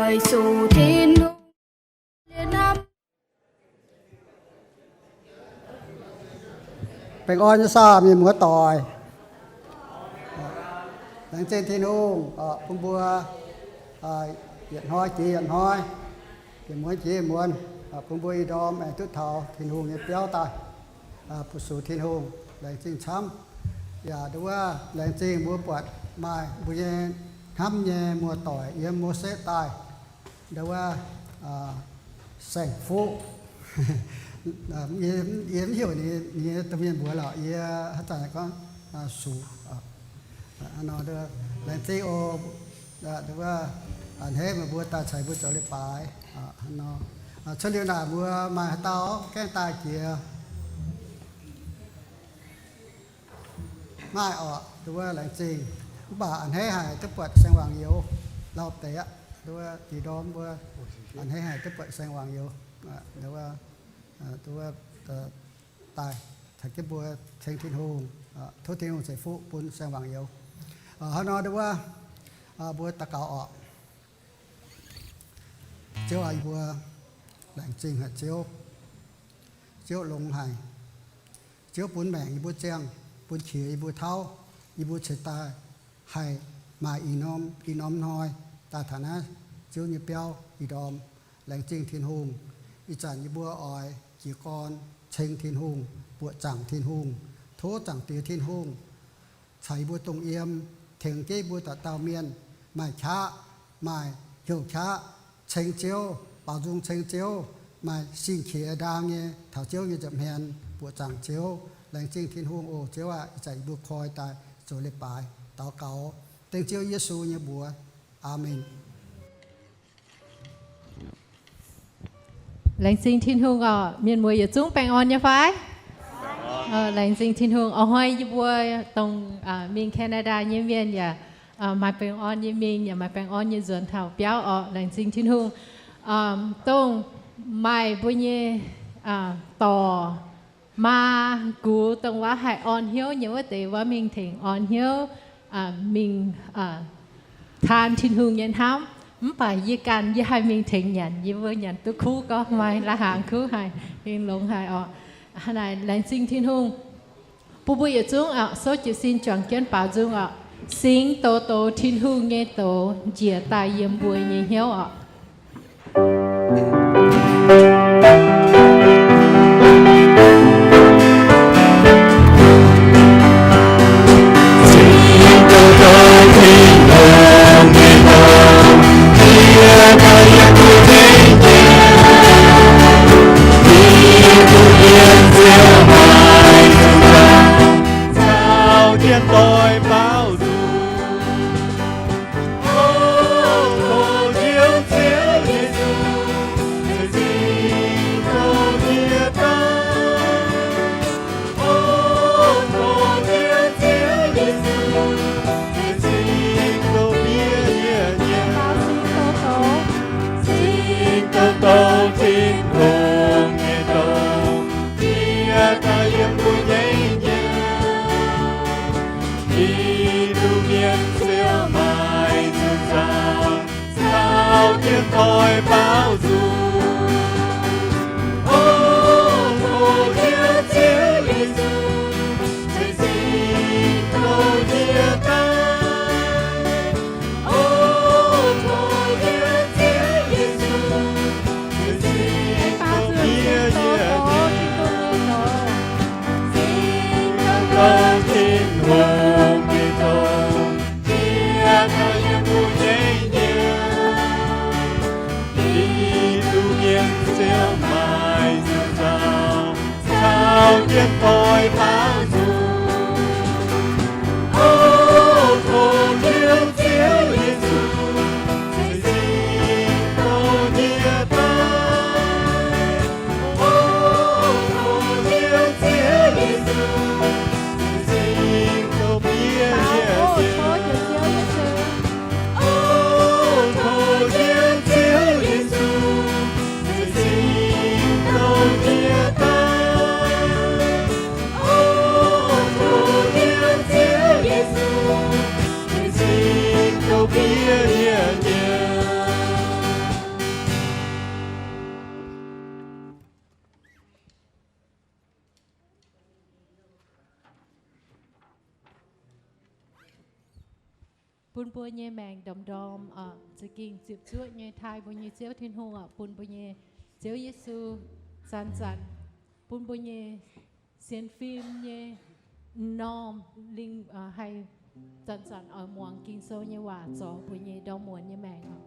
Yesu Tin-Hungh. Baengh orn nyei saah mienh muoz doic. Laengz zingh Tin-Hungh bun mbuo yietc hnoi jiex yietc hnoi, jiex muonz jiex muonz, bun mbuo ih ndorm aengx duqv taux Tin-Hungh nyei biauv daaih, fu-sux Tin-Hungh. Laengz zingh camv. Yaac nduov wuov laengz zingh mbuo buatc maaih mbuo nyei hnamv nyei muoz-doic yiem Mose daaih, nduov wuov Saeng-Fuqv. Yie mv heuc ninh nyei domh mienh mbuox lorqc, yie haaix zanc gorngv Sux. Laengz zingh oc. Nduov wuov a'hneiv meih mbuo daaih caux mbuo zoux leiz-baaix. Cuotv liuz naaic mbuo maaih haaix dauh gaengh daaih jiex? Maaih orqc. Nduov wuov laengz zingh. Mv baac a'hneiv haic duqv buatc saeng-wangc youz lauh deix aqv. Nduov wuov ih ndorm mbuo a'hneiv haic duqv buatc saeng-wangc youz. Nduov wuov, nduov wuov daaih caux jienv mbuo ceng Tin-Hungh, tov Tin-Hungh ceix fuqv bun saeng-wangc youz. Hnangv nor nduov wuov mbuo daux gaux orqc. Ziouv aac, yie mbuo laengz zingh haic Ziouv. Ziouv longx haic. Ziouv bun maengc yie mbuo ziangh, bun qiex yie mbuo tauv, yie mbuo ceix daaih haih maaih ih norm, ih norm hnoi daaih taux naaiv Ziouv nyei biauv ih ndorm. Laengz zingh Tin-Hungh. Ih zanc yie mbuo oix jiez gorn ceng Tin-Hungh, buoqc zaangc Tin-Hungh, tov Zaangc Diex Tin-Hungh caux yie mbuo dongh yiem, tengx jienv yie mbuo dauh dauh mienh maaih qaqv, maaih heuc qaqv ceng Ziouv, baaux nzung ceng Ziouv, maaih sin-qiex ndaang nyei taux Ziouv nyei nza'hmien buoqc zaangc Ziouv. Laengz zingh Tin-Hungh oc. Ziouv aac, ih zanc yie mbuo koi daaih zoux leiz-baaix daux gaux dengv Ziouv Yesu nyei mbuox. Aamen. Laengz zingh Tin-Hungh oc. Mienh muoz yietc zungv baengh orn nyei fai? Laengz zingh Tin-Hungh. A'hnoi yie mbuo dongh mingh Canada nyei mienh yaac maaih baengh orn nyei mingh, yaac maaih baengh orn nyei nzuonx taux biauv oc. Laengz zingh Tin-Hungh. Dongh maaih mbuo nyei dorc maa gux dongh wuov haih orn hnyouv nyei wuov deix, wuov mingh tengx orn hnyouv, mingh taan Tin-Hungh nyei hnamv. Mv baac yie ganh yie haih mingh tengx nyanc, yie mbuo nyanc duqv kuv gorngv maaih lai-hnaangx kuv haic, mingh longx haic oc. Hnangv naaic laengz zingh Tin-Hungh. Bun mbuo yietc zungv oc, souv jiez sin juangc jienv baaux nzung oc. Singx douz douz Tin-Hungh nyei douz njiec daaih yiem mbuo nyei hnyouv oc. bun mbuo nyei maengc ndorm-ndorm za'gengh ziepc zuoqv nyei taaih mbuo nyei Ziouv Tin-Hungh oc, bun mbuo nyei Ziouv Yesu zanc-zanc bun mbuo nyei sienx fim nyei m'normh lingh haih zanc-zanc oix muangx Ging-Sou nyei waac zorc mbuo nyei ndorm muonz nyei maengc oc.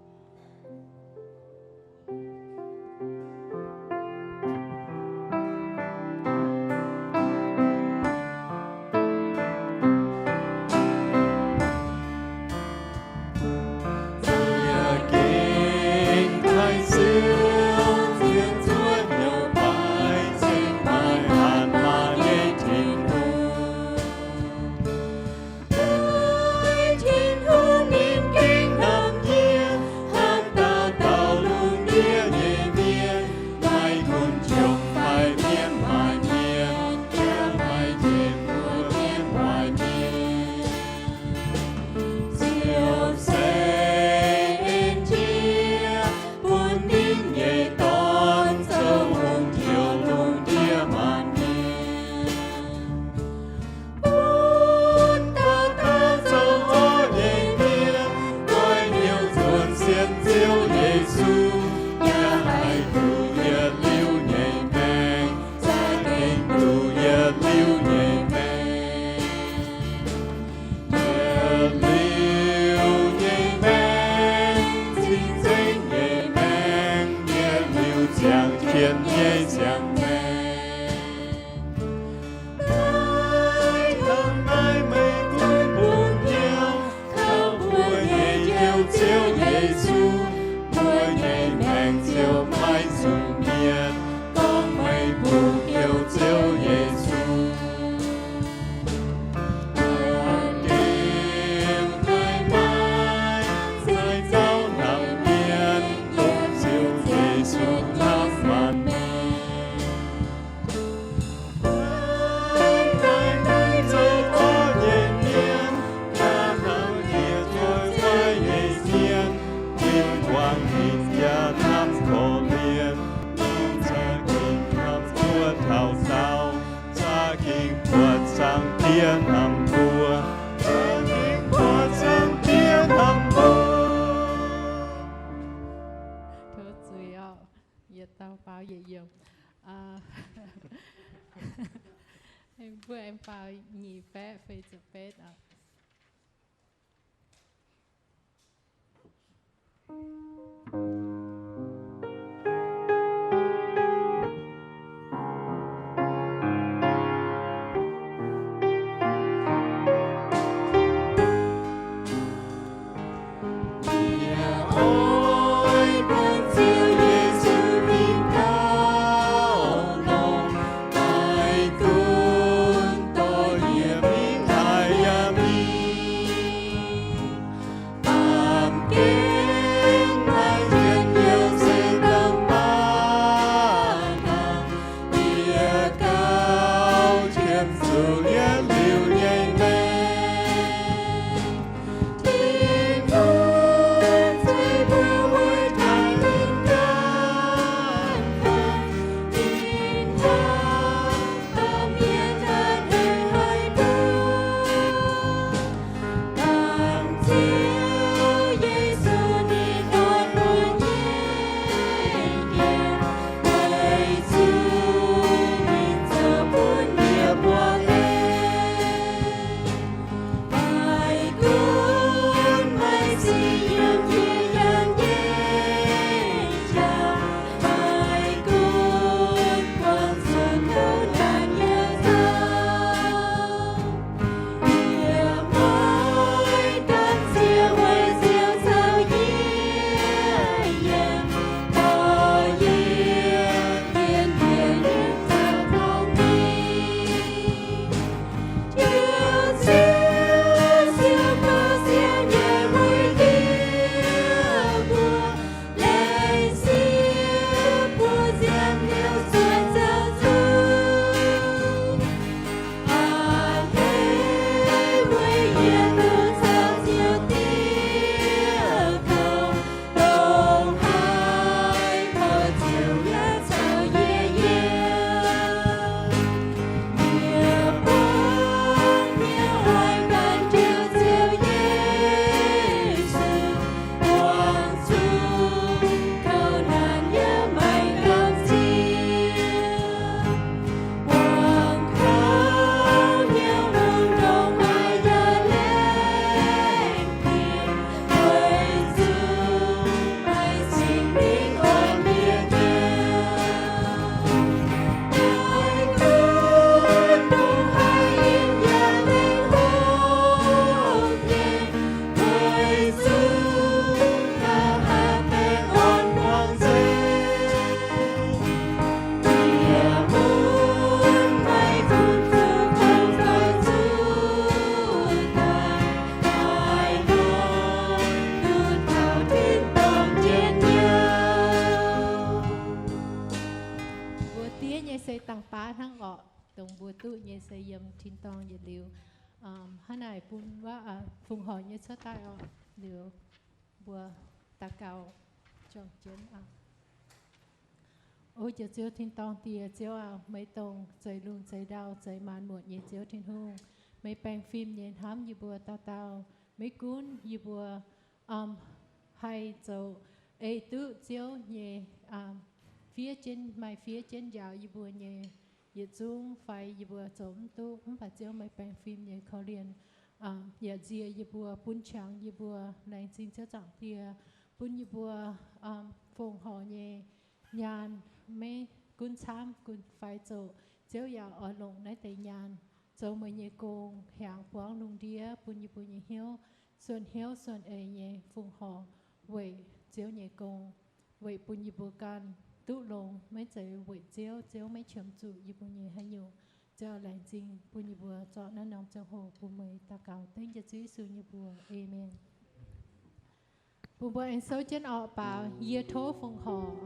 Tov zuiz oc. Yietc dauh faaux yietc yiemc. Mbuo aengx faaux nyic baeqv feix ziepc betv oc. se dangh baav hnangv orqc, dongh mbuo duqv nyei se yiem tin-dorngh yietc liuz. Hnangv naaic bun wuov fongc horc nyei cuotv daaih orqc, liuz mbuo daux gaux juangc jienv. O Njoux Ziouv tin-dorngh Diex, Ziouv aac, meih dongh zeix lungh zeix ndau zeix maanc muotc nyei Ziouv Tin-Hungh. Meih baengh fim nyei hnamv yie mbuo dauh dauh. Maiv gunv yie mbuo haih zoux ei duqv Ziouv nyei fiev jienv, maaih fiev jienv njaaux yie mbuo nyei yietc zungv fai yie mbuo zoux mv duqv, mv baac Ziouv meih baengh fim nyei korv-lienh yaac nziex yie mbuo, bun qangx yie mbuo. Laengz zingh Ziouv Zaangc Diex bun yie mbuo fongc horc nyei nyaanh, maiv gunv camv gunv fai zoqc, Ziouv yaac oix longc naaiv deix nyaanh zoux meih nyei gong, hiaangx buangv lungh ndiev bun yie mbuo nyei hnyouv suonc hnyouv suonc eix nyei fongc horc weic Ziouv nyei gong, weic bun yie mbuo ganh duqv longx, maiv zeiz weic Ziouv, Ziouv maiv qiemx zuqc yie mbuo nyei haaix nyungc. Ziouv laengz zingh bun yie mbuo zorqv naaiv norm ziangh hoc bun meih daux gaux dengv Ziouv Yesu nyei mbuox. Aamen. Bun mbuo aengx souv jienv orqc, baaux Yie Tov Fongc Horc.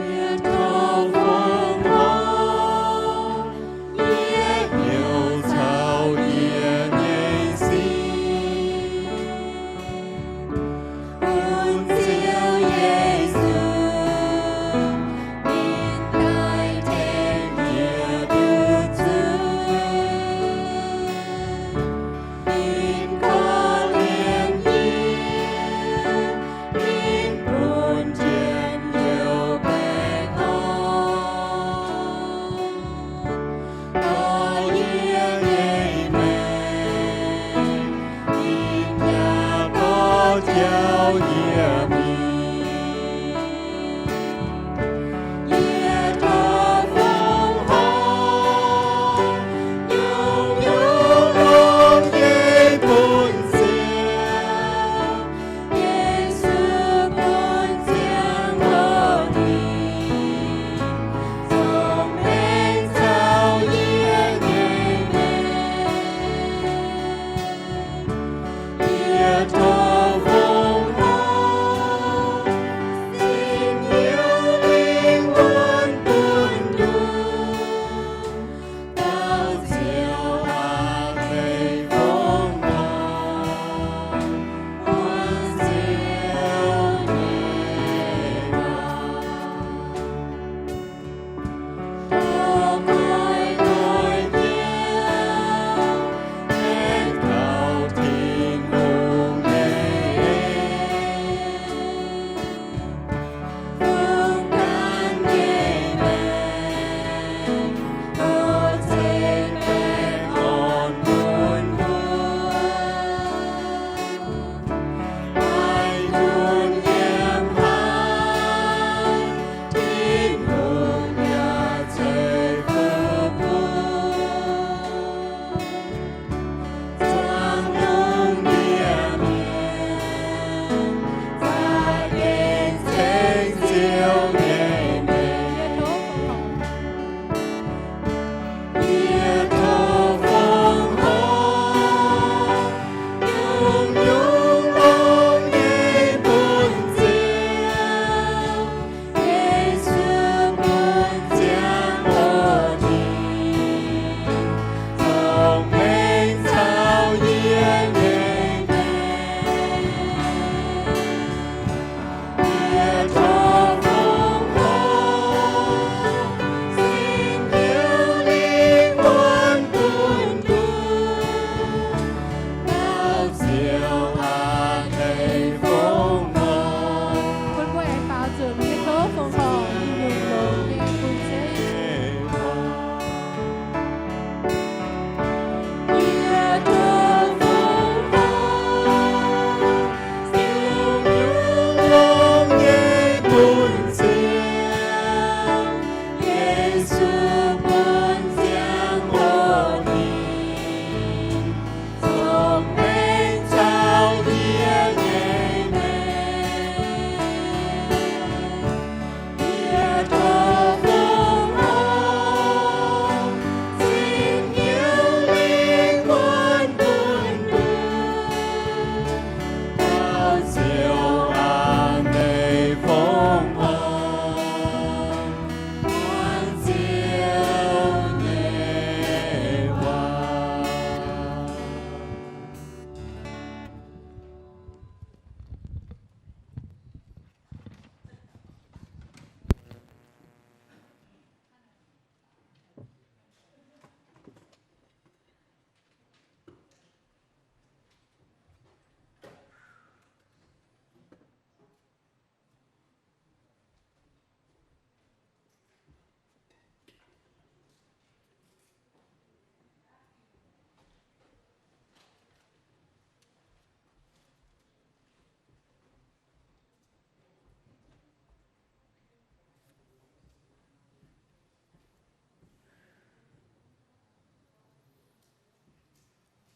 Yie tov fongc horc, yie hnyouv caux yie nyei sic.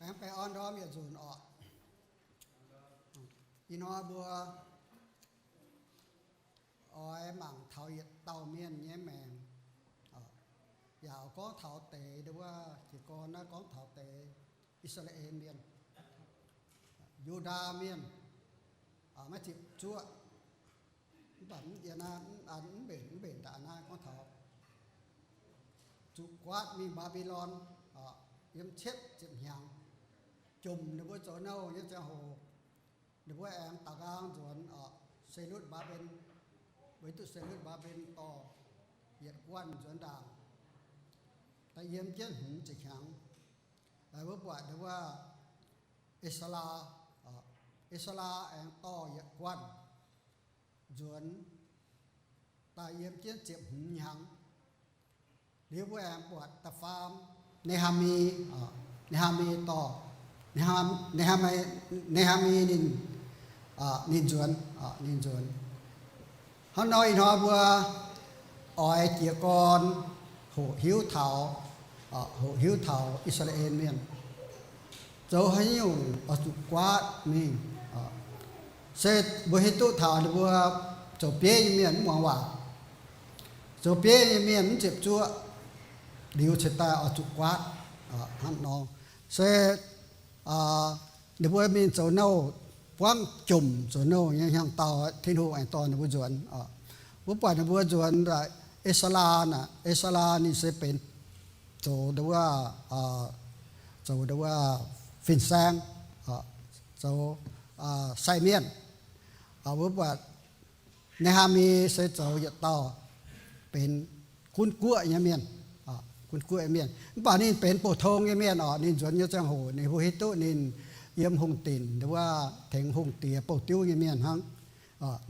Aengx baengh orn ndorm yietc nzunc orqc. Ih hnoi mbuo oix mangc taux yietc dauh mienh nyei maengc. Yaac gorngv taux deix, ndo wuov jiez gorn naaiv gorngv taux deix I^saa^laa^en Mienh, Yu^ndaa Mienh, maiv ziepc zuoqv. Mv baac yie naaiv mv mbenc, mv mbenc daaih naaiv gorngv taux zuqc guaatv mingh Mbaa^mbi^lon yiem cietv ziepc hnyangx, jomc ninh mbuo zoux nouh nyei ziangh hoc, ninh mbuo aengx daaux nqaang nzuonx Se^lutc^mbaa^mben, weic duqv Se^lutc^mbaa^mben dorh yietc guanh nzuonx ndaangc, daaih yiem jienv hmz ziepc hnyangx. Wuov buatc ndo wuov, E^saa^laa, E^saa^laa aengx dorh yietc guanh nzuonx, daaih yiem jienv ziepc hmz hnyangx. Liuz mbuo aengx buatc da'faam, Ne^haa^mi, Ne^haa^mi dorh, Ne^haa, Ne^haa, Ne^haa^mi ninh, ninh nzuonx, ninh nzuonx. Hnangv nor ih hnoi mbuo oix jiez gorn hoqc hiuv taux, hoqc hiuv taux I^saa^laa^en Mienh zoux haaix nyungc oix zuqc guaatv mingh. Se mbuo hiuv duqv taux ninh mbuo zoux bieiv nyei mienh mv muangx waac, zoux bieiv nyei mienh mv ziepc zuoqv, liuz cingx daaih oix zuqc guaatv hnangv nor. Se ninh mbuo mingh zoux nouh, buangv jomc zoux nouh nyei hnyangx-daauh, Tin-Hungh aengx dorh ninh mbuo nzuonx. Wuov buatc ninh mbuo nzuonx, E^saa^laa naaic, E^saa^laa ninh se benx zoux ndo wuov, zoux ndo wuov fin-saeng, zoux sai mienh. Wuov buatc Ne^haa^mi se zoux yietc dauh benx gunv guoqv nyei mienh, gunv guoqv nyei mienh. Mv baac ninh benx bouh tong nyei mienh orqc. Ninh nzuonx nyei ziangh hoc ninh mbuo hiuv duqv ninh yiem hungh dinc ndo wuov tengx hungh diex bouh diuv nyei mienh hnangv.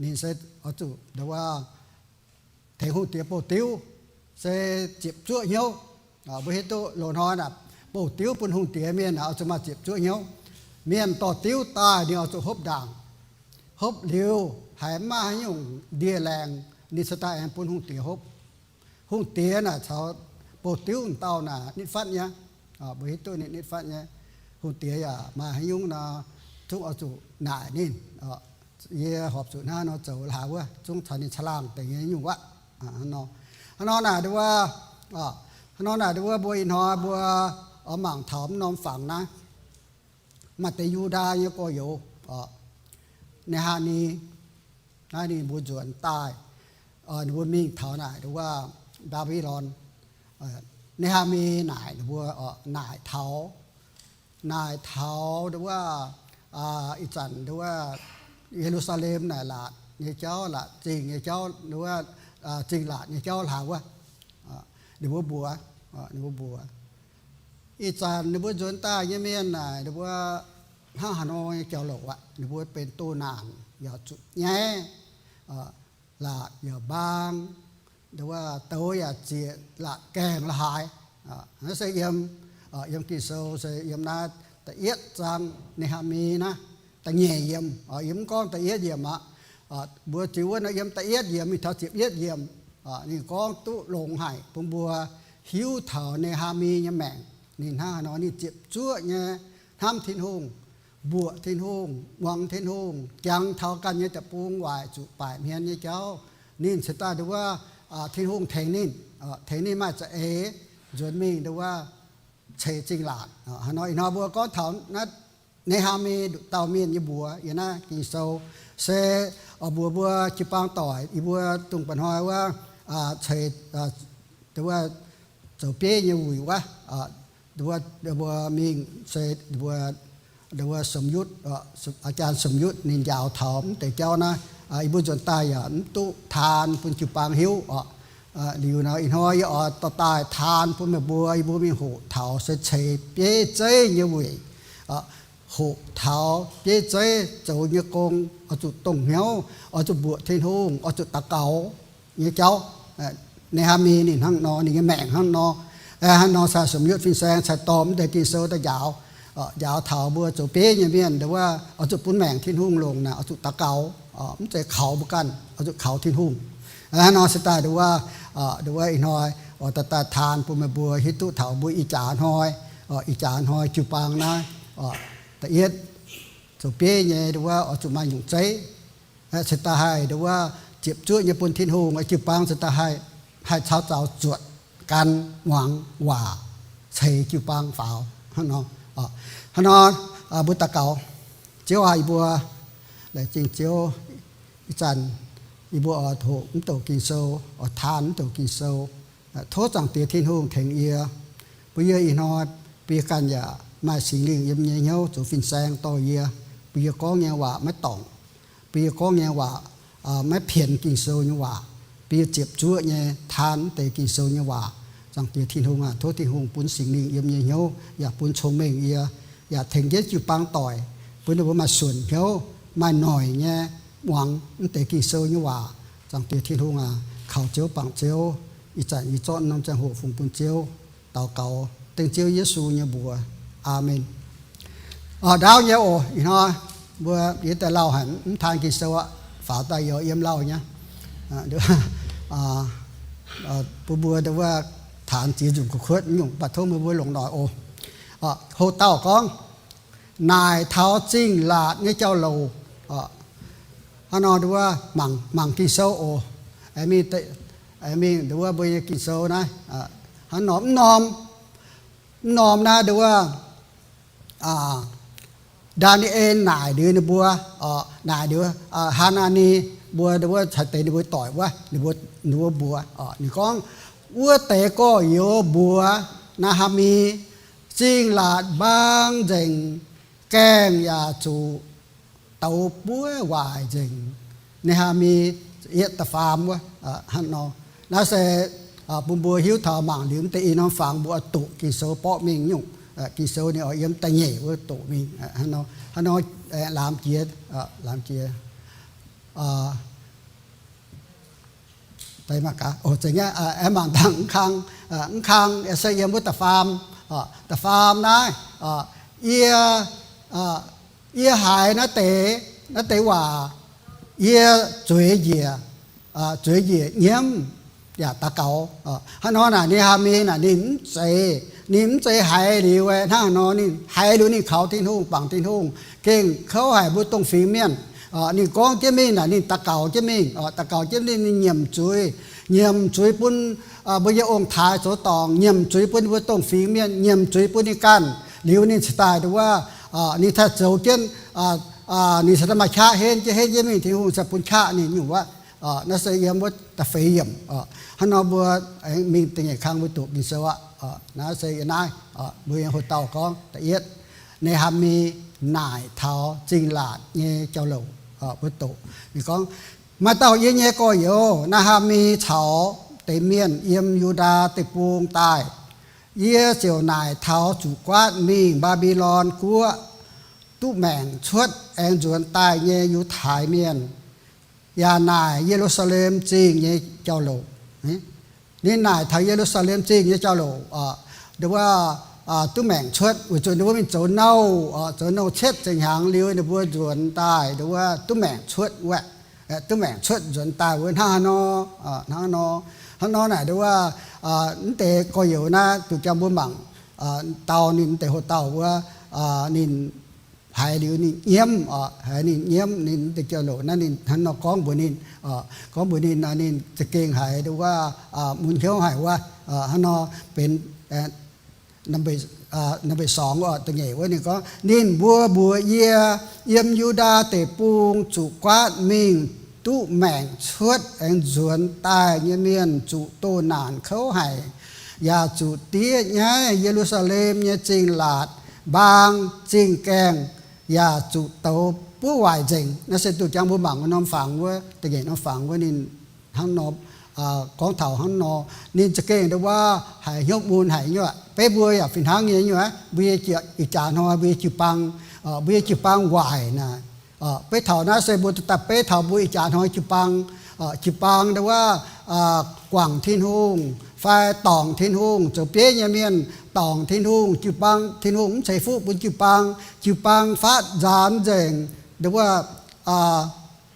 Ninh se oix zuqc ndo wuov tengx hungh diex bouh diuv, se ziepc zuoqv hnyouv. Mbuo hiuv duqv loz-hnoi naaic, bouh diuv bun hungh diex mienh naaic oix zuqc maaih ziepc zuoqv hnyouv. Mienh dorh diuv daaih ninh oix zuqc hopv ndaangc. Hopv liuz haiz maiv maaih haaix nyungc ndie-laengz, ninh cingx daaih aengx bun hungh diex hopv. Hungh diex naaic caux bouh diuv dauh naaic nitv fatv nyei. Mbuo hiuv duqv ninh nitv fatv nyei. Hungh diex yaac maaih haaix nyungc nor, zungv oix zuqc naaic ninh. Yie horpc zuqc hnangv nor zoux laaix wuov, zungv caux ninh caangh laangh deix nyei nyungc wuov. Hnangv nor naaic ndo wuov, hnangv nor naaic ndo wuov mbuo ih hnoi mbuo oix mangc taux mv norm fangx naaiv, maaih deix Yu^ndaa nyei gorx-youz, Ne^haa^mi, naaiv ninh mbuo nzuonx daaih, ninh mbuo mingh taux naaic ndo wuov Mbaa^mbi^lon. Ne^haa^mi naaic ninh mbuo, naaic taux, naaic taux ndo wuov, ih zanc ndo wuov Ye^lu^saa^lem naaic laatc nyei jauv, laatc zingh nyei jauv, ndo wuov, zingh laatc nyei jauv hlaax wuov, ninh mbuo mbuox, ninh mbuo mbuox, ih zanc ninh mbuo nzuonx daaih nyei mienh naaic ninh mbuo hnangv haaix nor nyei jauv-louc aqv. Ninh mbuo benx doh naanc yaac zuqc nyaiv, laatc yaac mbaang, ndo wuov douz yaac zieqc, laatc gaengh la'haaix. Naaiv se yiem, yiem Ging-Sou se yiem naaiv da'yietv zaang Ne^haa^mi naaiv da'nyeic yiemc, yie mv gorngv da'yietv yiemc aqv. Mbuo ziux wuov nor yiem da'yietv yiemc mingh taux ziepc yietv yiemc, ninh gorngv duqv longx haic bun mbuo hiuv taux Ne^haa^mi nyei maengc. Ninh hnangv haaix nor ninh ziepc zuoqv nyei hnamv Tin-Hungh, mbuoqc Tin-Hungh, muangx Tin-Hungh, jangx taux ganh nyei deic-bung waaic zuqc baaic hmien nyei jauv. Ninh cingx daaih ndo wuov, Tin-Hungh tengx ninh, tengx ninh maaih za'eix nzuonx mingh ndo wuov ceix zingh laatc. Hnangv nor ih hnoi mbuo gorngv taux naaiv Ne^haa^mi nduqc dauh mienh nyei mbuox yiem naaiv Ging-Sou se mbuox mbuo jiu-baang doic, yie mbuo dongh mba'hnoi wuov ceix, ndo wuov zoux bieiv nyei wuic wuov, ndo wuov mbuo mingh se ndo wuov Sum Yutv, Aa Jaan Sum Yutv ninh njaaux taux mv deix jauv naaiv, yie mbuo nzuonx daaih yaac mv duqv taan bun jiu-baang hiuv oc. Liuz nor ih hnoi yie oix dorh daaih taan bun meih mbuo, yie mbuo mingh hoqc taux se ceix bieiv zeiv nyei weic, hoqc taux bieiv zeiv zoux nyei gong oix zuqc dongh hnyouv, oix zuqc mbuoqc Tin-Hungh, oix zuqc daux gaux nyei jauv. Ne^haa^mi ninh hnangv nor, ninh nyei maengc hnangv nor. Hnangv nor sai Sum Yutv fin-saeng cingx dorh mv deix Ging-Sou daaih njaaux, njaaux taux mbuo zoux bieiv nyei mienh ndo wuov oix zuqc bun maengc Tin-Hungh longc naaic oix zuqc daux gaux, mv zeiz kaux mbuo ganh, oix zuqc kaux Tin-Hungh. Hnangv nor se daaih ndo wuov, ndo wuov ih hnoi oix daaih taan bun meih mbuo hiuv duqv taux mbuo ih jaax hnoi, ih jaax hnoi jiu-baang naaiv Da'yietv, zoux bieiv nyei nduov oix zuqc maaih nyungc zeiv, cingx daaih haih nduov ziepc zuoqv nyei bun Tin-Hungh, jiu-baang cingx daaih haih caux zaux zuotc gan muangx waac ceix jiu-baang faaux. Hnangv nor, mbuo daux gaux. Ziouv aah, yie mbuo laengz zingh Ziouv. Ih zanc yie mbuo oix hoqc mv douc Ging-Sou, oix taan mv douc Ging-Sou. Tov Zaangc Diex Tin-Hungh tengx yie, bun yie ih hnoi, bun yie ganh yaac maaih Singx Lingh yiem nyei hnyouv zoux fin-saeng dorh yie, bun yie gorngv nyei waac maiv dorngc, bun yie gorngv nyei waac maiv pienx Ging-Sou nyei waac, bun yie ziepc zuoqv nyei taan mv deix Ging-Sou nyei waac. Zaangc Diex Tin-Hungh aah, tov Tin-Hungh bun Singx Lingh yiem nyei hnyouv yaac bun cong-mengh yie, yaac tengx jienv jiu-baang doic, bun ninh mbuo maaih suonc hnyouv, maaih noic nyei muangx mv deix Ging-Sou nyei waac. Zaangc Diex Tin-Hungh aac, kaux Ziouv bangc Ziouv. Ih zanc yie zorqv norm ziangh hoc fungx bun Ziouv, daux gaux dengv Ziouv Yesu nyei mbuox. Aamen. Ndaauv nyei oc. Ih hnoi mbuo yie daaih lauh haic, mv taan Ging-Sou aqv, faaux daaih youz yiem lauh nyei. Bun mbuo nduov taanx ziex nzunc kuv kuotv nyungc, mv baac tov meih mbuo longc noic oc. Ho dauh gorngv, naaic taux zingh laatc nyei jauv-louc. Hnangv nor nduov mangc Ging-Sou oc. Mingh nduov mbuo nyei Ging-Sou naaiv, hnangv nor mv norm, mv norm naaiv nduov Ndaa^ni^en naaic liuz ninh mbuo, naaic liuz Haa^naa^ni mbuo, ninh mbuo caux deix ninh mbuo doic wuov, ninh mbuo mbuox, ninh gorngv, wuov deix gorx-youz mbuox Naa^haa^mi, zingh laatc mbaang nzengc, gaengh yaac zuqc douz buov waaic nzengc. Naa^haa^mi yietv da'faam wuov, hnangv nor. Naaiv se bun mbuo hiuv taux mangc liuz mv deix i norm fangx mbuo oix doqc Ging-Sou borqv mingh nyungc. Ging-Sou ninh oix yiem da'nyeic wuov doqc mingh. Hnangv nor, laamx jiex, laamx jiex. Mangc dangh mv kang, mv kang se yiem wuov da'faam, da'faam naaiv, yie, yie haiz naaiv deix, naaiv deix waac, yie zueiz njiec, zueiz njiec nyiemv yaac daux gaux. Hnangv nor naaic Naa^haa^mi naaic ninh mv zeiz, ninh mv zeiz haiz liuz hnangv nor, ninh haiz liuz ninh kaux Tin-Hungh, bangc Tin-Hungh, gengh kouv haic mbuo dongh fingx mienh. Ninh gorngv jienv mingh naaic ninh daux gaux jienv mingh, daux gaux jienv mingh ninh nyiemc zuiz, nyiemc zuiz bun mbuo nyei ong-taaix zoux dorngc, nyiemc zuiz bun mbuo dongh fingx mienh, nyiemc zuiz bun ninh ganh. Liuz ninh cingx daaih nduov, ninh cingx daaih zoux jienv, ninh cingx daaih maaih qaqv henv jienv, henv jienv mingh, Tin-Hungh cingx bun qaqv ninh nyungc wuov. Naaiv se yiem wuov da'feix yiemc. Hnangv nor mbuo mingh da'nyeic kang mbuo doqc Ging-Sou aqv. Naaiv se yiem naaiv, mbuo nyei hoc dauh gorngv da'yietv, Naa^haa^mi naaic taux zingh laatc nyei jauv-louc. Mbuo doqc, ninh gorngv, maaih dauh yie nyei gorx-youz Naa^haa^mi caux deix mienh yiem Yu^ndaa Deic-Bung daaih. Yie ziouc naaic taux zuqc guaatv mingh Mbaa^mbi^lon guoqv duqv maengc cuotv aengx nzuonx daaih nyei Yiutai Mienh, yaac naaic Ye^lu^saa^lem Zingh nyei jauv-louc. Ninh naaic taux Ye^lu^saa^lem Zingh nyei jauv-louc, nduov, duqv maengc cuotv weic zuqc nduov mingh zoux nouh, zoux nouh cietv ziepc hnyangx liuz ninh mbuo nzuonx daaih nduov duqv maengc cuotv wuov, duqv maengc cuotv nzuonx daaih wuov hnangv haaix nor, hnangv nor, hnangv nor naaic nduov, mv deix gorx-youz naaiv duqv jangx mbuo mangc, dau ninh mv deix hoc dauh wuov, ninh haiz liuz ninh nyiemv, haiz ninh nyiemv ninh deix jauv-louc naaiv ninh hnangv nor gorngv mbuox ninh, gorngv mbuox ninh, ninh za'gengh haiz nduov mun hnyouv haic wuov, hnangv nor benx number song, da'nyeic wuov ninh gorngv, ninh mbuo mbuox yie, yiem Yu^ndaa Deic-Bung zuqc guaatv mingh duqv maengc cuotv aengx nzuonx daaih nyei mienh zuqc doh naanc kouv haic, yaac zuqc diev nyaiv Ye^lu^saa^lem nyei zingh laatc mbaang zingh gaengh, yaac zuqc douz buov waaic nzengc. Naaiv se duqv jangx mbuo mangc wuov norm fangx wuov, da'nyeic norm fangx wuov ninh hnangv nor gorngv taux hnangv nor, ninh za'gengh nduov haiz hnyouv mun haic nyei. Beiv mbuo yaac fih hnangv nyei nyei. Mbuo nyei ih jaax hnoi mbuo nyei jiu-baang, mbuo nyei jiu-baang waaic naaic. Beiv taux naaiv se mbuo daaih beiv taux mbuo ih jaax hnoi jiu-baang, jiu-baang nduov guangc Tin-Hungh fai dorngc Tin-Hungh, zoux bieiv nyei mienh dorngc Tin-Hungh, jiu-baang Tin-Hungh mv ceix fuqv bun jiu-baang, jiu-baang faatv nzaanx nzengc, nduov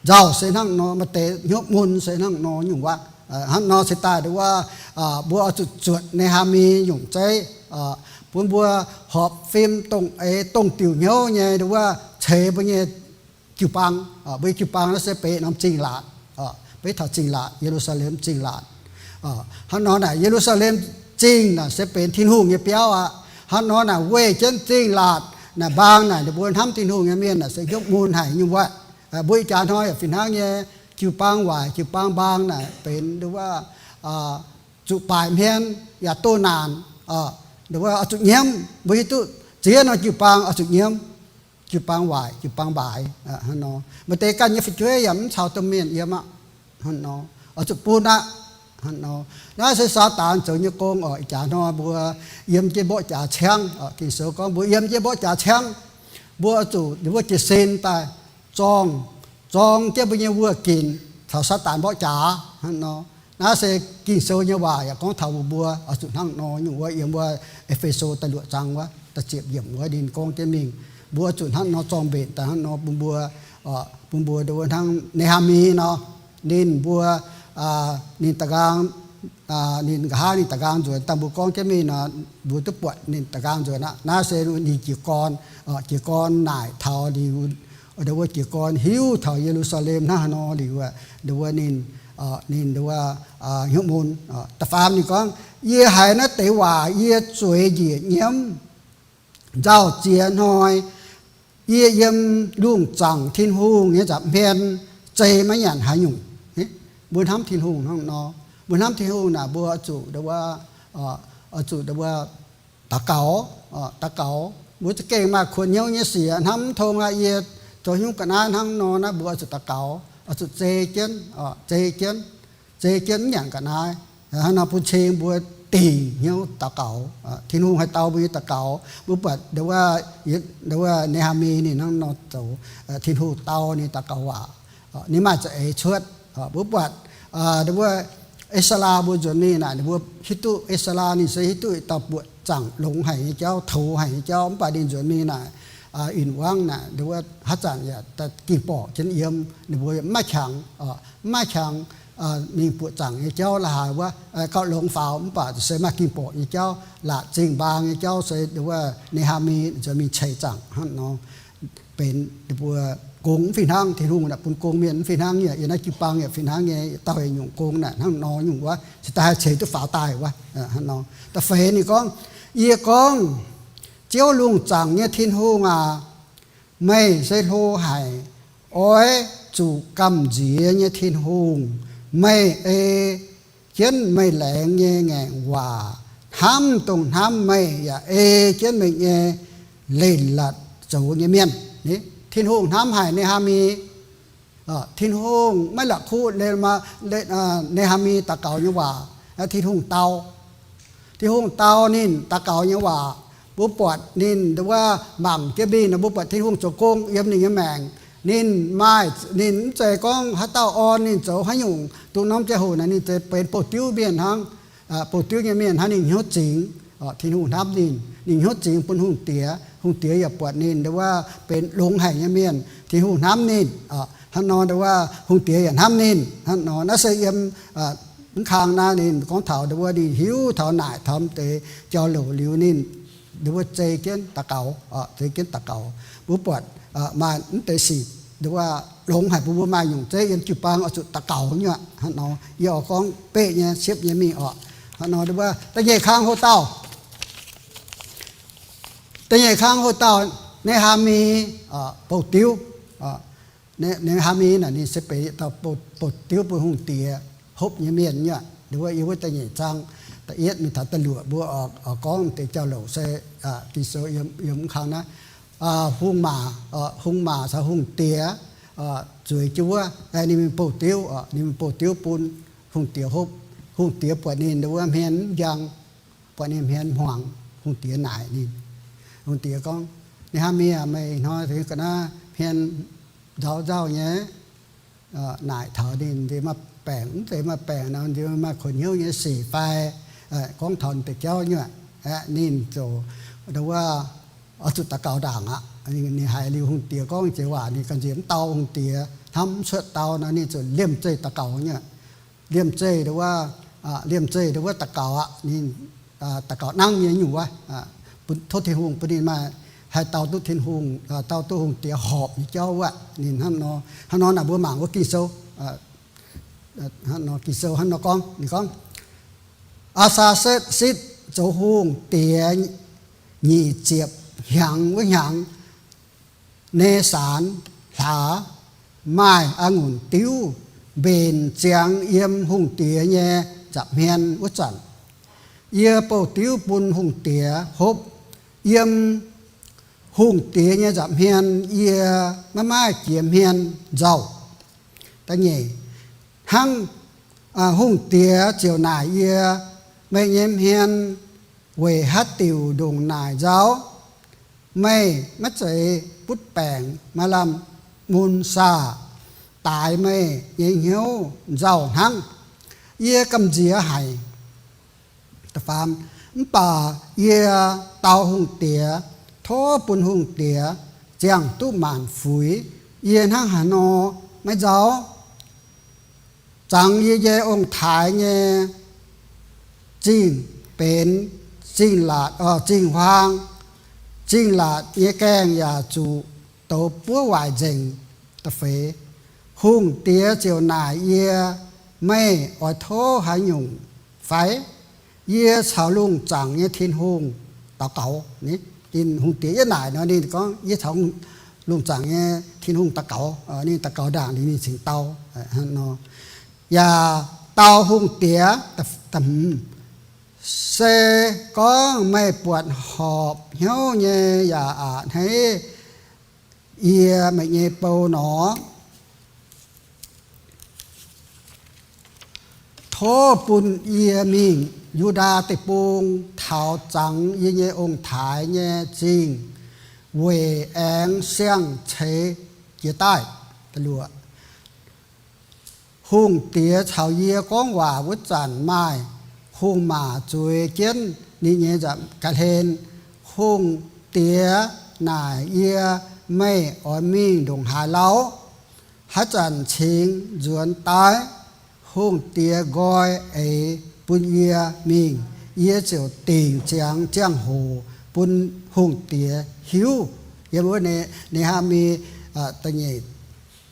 nzauh se hnangv nor, maaih deix hnyouv mun se hnangv nor nyungc wuov. Hnangv nor se daaih nduov, mbuo oix zuqc zuotc Naa^haa^mi nyungc zeiv, bun mbuo horpc fim dongh eix dongh diuc hnyouv nyei nduov wuov ceix mbuo nyei jiu-baang. Mbuo nyei jiu-baang naaiv se benx norm zingh laatc, benx taux zingh laatc, Ye^lu^saa^lem Zingh Laatc. Hnangv nor naaic Ye^lu^saa^lem Zingh naaic se benx Tin-Hungh nyei biauv aqv. Hnangv nor naaic weih jienv zingh laatc naaic mbaang naaic ninh mbuo hnamv Tin-Hungh nyei mienh naaic se hnyouv mun haic nyei wuov. Mbuo ih jaax hnoi yaac fih hnangv nyei, jiu-baang waaic, jiu-baang mbaang naaic benx nduov wuov zuqc baaic hmien yaac doh naanc, nduov wuov oix zuqc nyiemv. Mbuo hiuv duqv ziex norm jiu-baang oix zuqc nyiemv, jiu-baang waaic, jiu-baang mbaaic. Hnangv nor maaih deix ganh nyei fu'jueiv yaac mv caux domh mienh yiem aqv. Hnangv nor oix zuqc bun aqv. Hnangv nor naaiv se Saadaan zoux nyei gong oc. Ih jaax hnoi mbuo yiem jienv mborqv jaax ciangv. Ging-Sou gorngv mbuo yiem jienv mborqv jaax ciangv, mbuo oix zuqc ninh mbuo jiez sin daaih zorng, zorng jienv mbuo nyei wuoh ginc caux Saadaan mborqv jaax. Hnangv nor naaiv se Ging-Sou nyei waac yaac gorngv taux mbuo, mbuo oix zuqc hnangv nor nyungc wuov. Yiem wuov E^fe^so da'luoqc zaang wuov da'ziepc yiemc wuov ninh gorngv jienv mingh, mbuo oix zuqc hnangv nor zorng-mbenc daaih hnangv nor bun mbuo, bun mbuo nduov wuov hnangv Ne^haa^mi nor, ninh mbuo, ninh da'nqaang, ninh nqa'haav ninh da'nqaang nzuonx daaih mbuo gorngv jienv mingh nor, mbuo duqv buatc ninh da'nqaang nzuonx aqv. Naaiv se ninh jiez gorn, jiez gorn naaic taux liuz, nduov wuov jiez gorn hiuv taux Ye^lu^saa^lem hnangv haaix nor liuz, nduov wuov ninh, ninh nduov wuov hnyouv mun. Da'faam ninh gorngv, yie haiz naaiv deix waac yie zueiz njiec nyiemv. Nzauh ziex hnoi yie yiem lungh zaangc Tin-Hungh nyei nza'hmien zei maiv nyanc haaix nyungc. Mbuo hnamv Tin-Hungh hnangv nor, mbuo hnamv Tin-Hungh naaic mbuo oix zuqc nduov wuov, oix zuqc nduov wuov daux gaux, daux gaux. Mbuo za'gengh maaih kuonx hnyouv nyei sic hnamv mv tong aqv. Yie zoux haaix nyungc ga'naaiv hnangv nor naaiv mbuo oix zuqc daux gaux, oix zuqc zei jienv, zei jienv, zei jienv mv nyanc ga'naaiv. Hnangv nor bun cing mbuo dingc hnyouv daux gaux. Tin-Hungh haih dau mbuo nyei daux gaux. Mbuo buatc nduov wuov, nduov wuov Ne^haa^mi ninh hnangv nor zoux. Tin-Hungh dau ninh daux gaux waac, ninh maaih za'eix cuotv. Mbuo buatc nduov wuov E^saa^laa mbuo nzuonx mingh naaic, ninh mbuo hiuv duqv E^saa^laa ninh se hiuv duqv dauh buoqc zaangc longx haic nyei jauv, toux haic nyei jauv, mv baac ninh nzuonx mingh naaic, win-wangv naaic, nduov wuov haaix zanc yaac ging borqc jienv yiem. Ninh mbuo mv maaih qangx, mv maaih qangx mingh buoqc zaangc nyei jauv la'haaix wuov, gauh longx faaux, mv baac se maaih ging borqc nyei jauv, laatc zingh mbaang nyei jauv se nduov wuov Ne^haa^mi nzuonx mingh ceix zaangc hnangv nor. Benx ninh mbuo gong mv fih hnangv. Tin-Hungh naaic bun gong mienh mv fih hnangv nyei. Yiem naaiv jiu-baang yaac fih hnangv nyei, dauh haaix nyungc gong naaic hnangv nor nyungc wuov, cingx daaih haih ceix duqv faaux daaih wuov. Hnangv nor da'feix ninh gorngv, yie gorngv, Ziouv, lungh zaangc nyei Tin-Hungh aac, meih se hlo haic, oix zuqc gamh nziex nyei Tin-Hungh. Meih ei jienv meih laengz nyei ngaengc waac hnamv dongh hnamv meih, yaac ei jienv meih nyei leiz-latc zoux nyei mienh. Tin-Hungh hnamv haic Ne^haa^mi. Tin-Hungh maiv la'kuqv Ne^haa^mi daux gaux nyei waac. Tin-Hungh dau, Tin-Hungh dau ninh daux gaux nyei waac. Mbuo buatc ninh nduov wuov mangc jienv mingh nor, mbuo buatc Tin-Hungh zoux gong yiem ninh nyei maengc. Ninh maaih, ninh mv zeiz gorngv haaix dauh orn ninh zoux haaix nyungc, dongh norm ziangh hoc naaic ninh zeiz benx bouh diuv mienh hnangv. Bouh diuv nyei mienh hnangv, ninh hnyouv zingx. Tin-Hungh hnamv ninh, ninh hnyouv zingx bun hungh diex. Hungh diex yaac buatc ninh nduov wuov benx longx haic nyei mienh. Tin-Hungh hnamv ninh. Hnangv nor nduov wuov hungh diex yaac hnamv ninh. Hnangv nor naaiv se yiem mv kang naaiv ninh gorngv taux nduov wuov ninh hiuv taux naaic taux mv deix jauv-louc liuz ninh nduov wuov zei jienv daux gaux, zei jienv daux gaux. Mbuo buatc maaih mv deix sic nduov wuov longx haic bun mbuo maaih nyungc zeiv yiem jiu-baang oix zuqc daux gaux nyei aqv. Hnangv nor yie oix gorngv beqv nyei siepv nyei mingh oc. Hnangv nor nduov wuov da'nyeic kang hlo dauh, da'nyeic kang hlo dauh, Ne^haa^mi, bouh diuv. Ne^haa^mi naaic ninh se benx dauh bouh diuv bun hungh diex hopv nyei mienh nyei aqv. Nduov wuov yiem wuov da'nyeic zaang da'yietv mingh taux da'luoqc mbuo oix gorngv deix jauv-louc se Ging-Sou yiem mv kang naaiv. Hungh maac, hungh maac caux hungh diex zueiz jienv wuov, ninh mingh bouh diuv, ninh mingh bouh diuv bun hungh diex hopv. Hungh diex buatc ninh nduov wuov hmien mv njang, buatc ninh hmien hmuangx. Hungh diex naaic ninh, hungh diex gorngv, Ne^haa^mi aac, meih hnoi ga'naaiv hmien nzauz nzauh nyei. Naaic taux ninh nziex maaih baengc, mv zeiz maaih baengc nor, nziex maaih kuonx hnyouv nyei sic fai gorngv taux deix jauv nyei aqv. Ninh ziouc nduov wuov oix zuqc daux gaux ndaangc aqv. Ninh haiz liuz hungh diex gorngv jiex waac ninh ga'nziex mv dau hungh diex, hnamv mv cuotv dau nor, ninh ziouc liemh zeih daux gaux nyei aqv. Liemh zeih nduov wuov, liemh zeih nduov wuov daux gaux aqv. Ninh daux gaux nangv nyei nyungc wuov, tov Tin-Hungh bun ninh maaih haih dau duqv Tin-Hungh, dau duqv hungh diex horpc nyei jauv wuov. Ninh hnangv nor, hnangv nor naaic mbuo mangc wuov Ging-Sou, Ging-Sou hnangv nor gorngv, Aa^saa^setv zoux hungh diex nyic ziepc hnyangx wuov hnyangx, Nisaanx hlaax maaih a'ngunc diuv mbenc ziangx yiem hungh diex nyei nza'hmien wuov zanc, yie bouh diuv bun hungh diex hopv. Yiem hungh diex nyei nza'hmien yie maiv maaih jiex hmien nzauh. Da'nyeic, hnangv hungh diex ziouc naaic yie, Meih nyei hmien weic haaix diuc ndongc naaic nzauh? Meih maiv zeiz butv baengc maaih lamh mun saah? Daaix meih nyei hnyouv nzauh hnangv. Yie gamh nziex haic. Mv baac yie dau hungh diex, tov bun hungh diex ziangh duqv maanc fuix. Yie hnangv haaix nor maiv nzauh? Zangx yie nyei ong-taaix nyei zingh benx zingh laatc, zingh huaang. Zingh laatc nyei gaengh yaac zuqc douz buov waaic nzengc. Da'feix, hungh diex ziouc naaic yie, Meih oix tov haaix nyungc fai? Yie caux lungh zaangc nyei Tin-Hungh daux gaux. Ninh, hungh diex yietv naaic nor, ninh gorngv, Yie caux lungh zaangc nyei Tin-Hungh daux gaux. Ninh daux gaux ndaangc liuz ninh cingx dau nor, yaac dau hungh diex, Se gorngv meih buatc horpc hnyouv nyei yaac a'hneiv yie, meih nyei bou nor, tov bun yie mingh Yu^ndaa Deic-Bung taux zangx yie nyei ong-taaix nyei zingh weic aengx siang-ceix jiez daaih. Hungh diex caux yie gorngv waac wuov zanc maaih hungh maac zueiz jienv ninh nyei nza'hmien ga'hlen. Hungh diex naaic yie, Meih oix mingh ndongc haaix lauh? Haaix zanc cingx nzuonx daaih? Hungh diex nqoi eix bun yie mingh, yie ziouc dingc ziangx ziangh hoc bun hungh diex hiuv. Yiem wuov Ne^haa^mi da'nyeic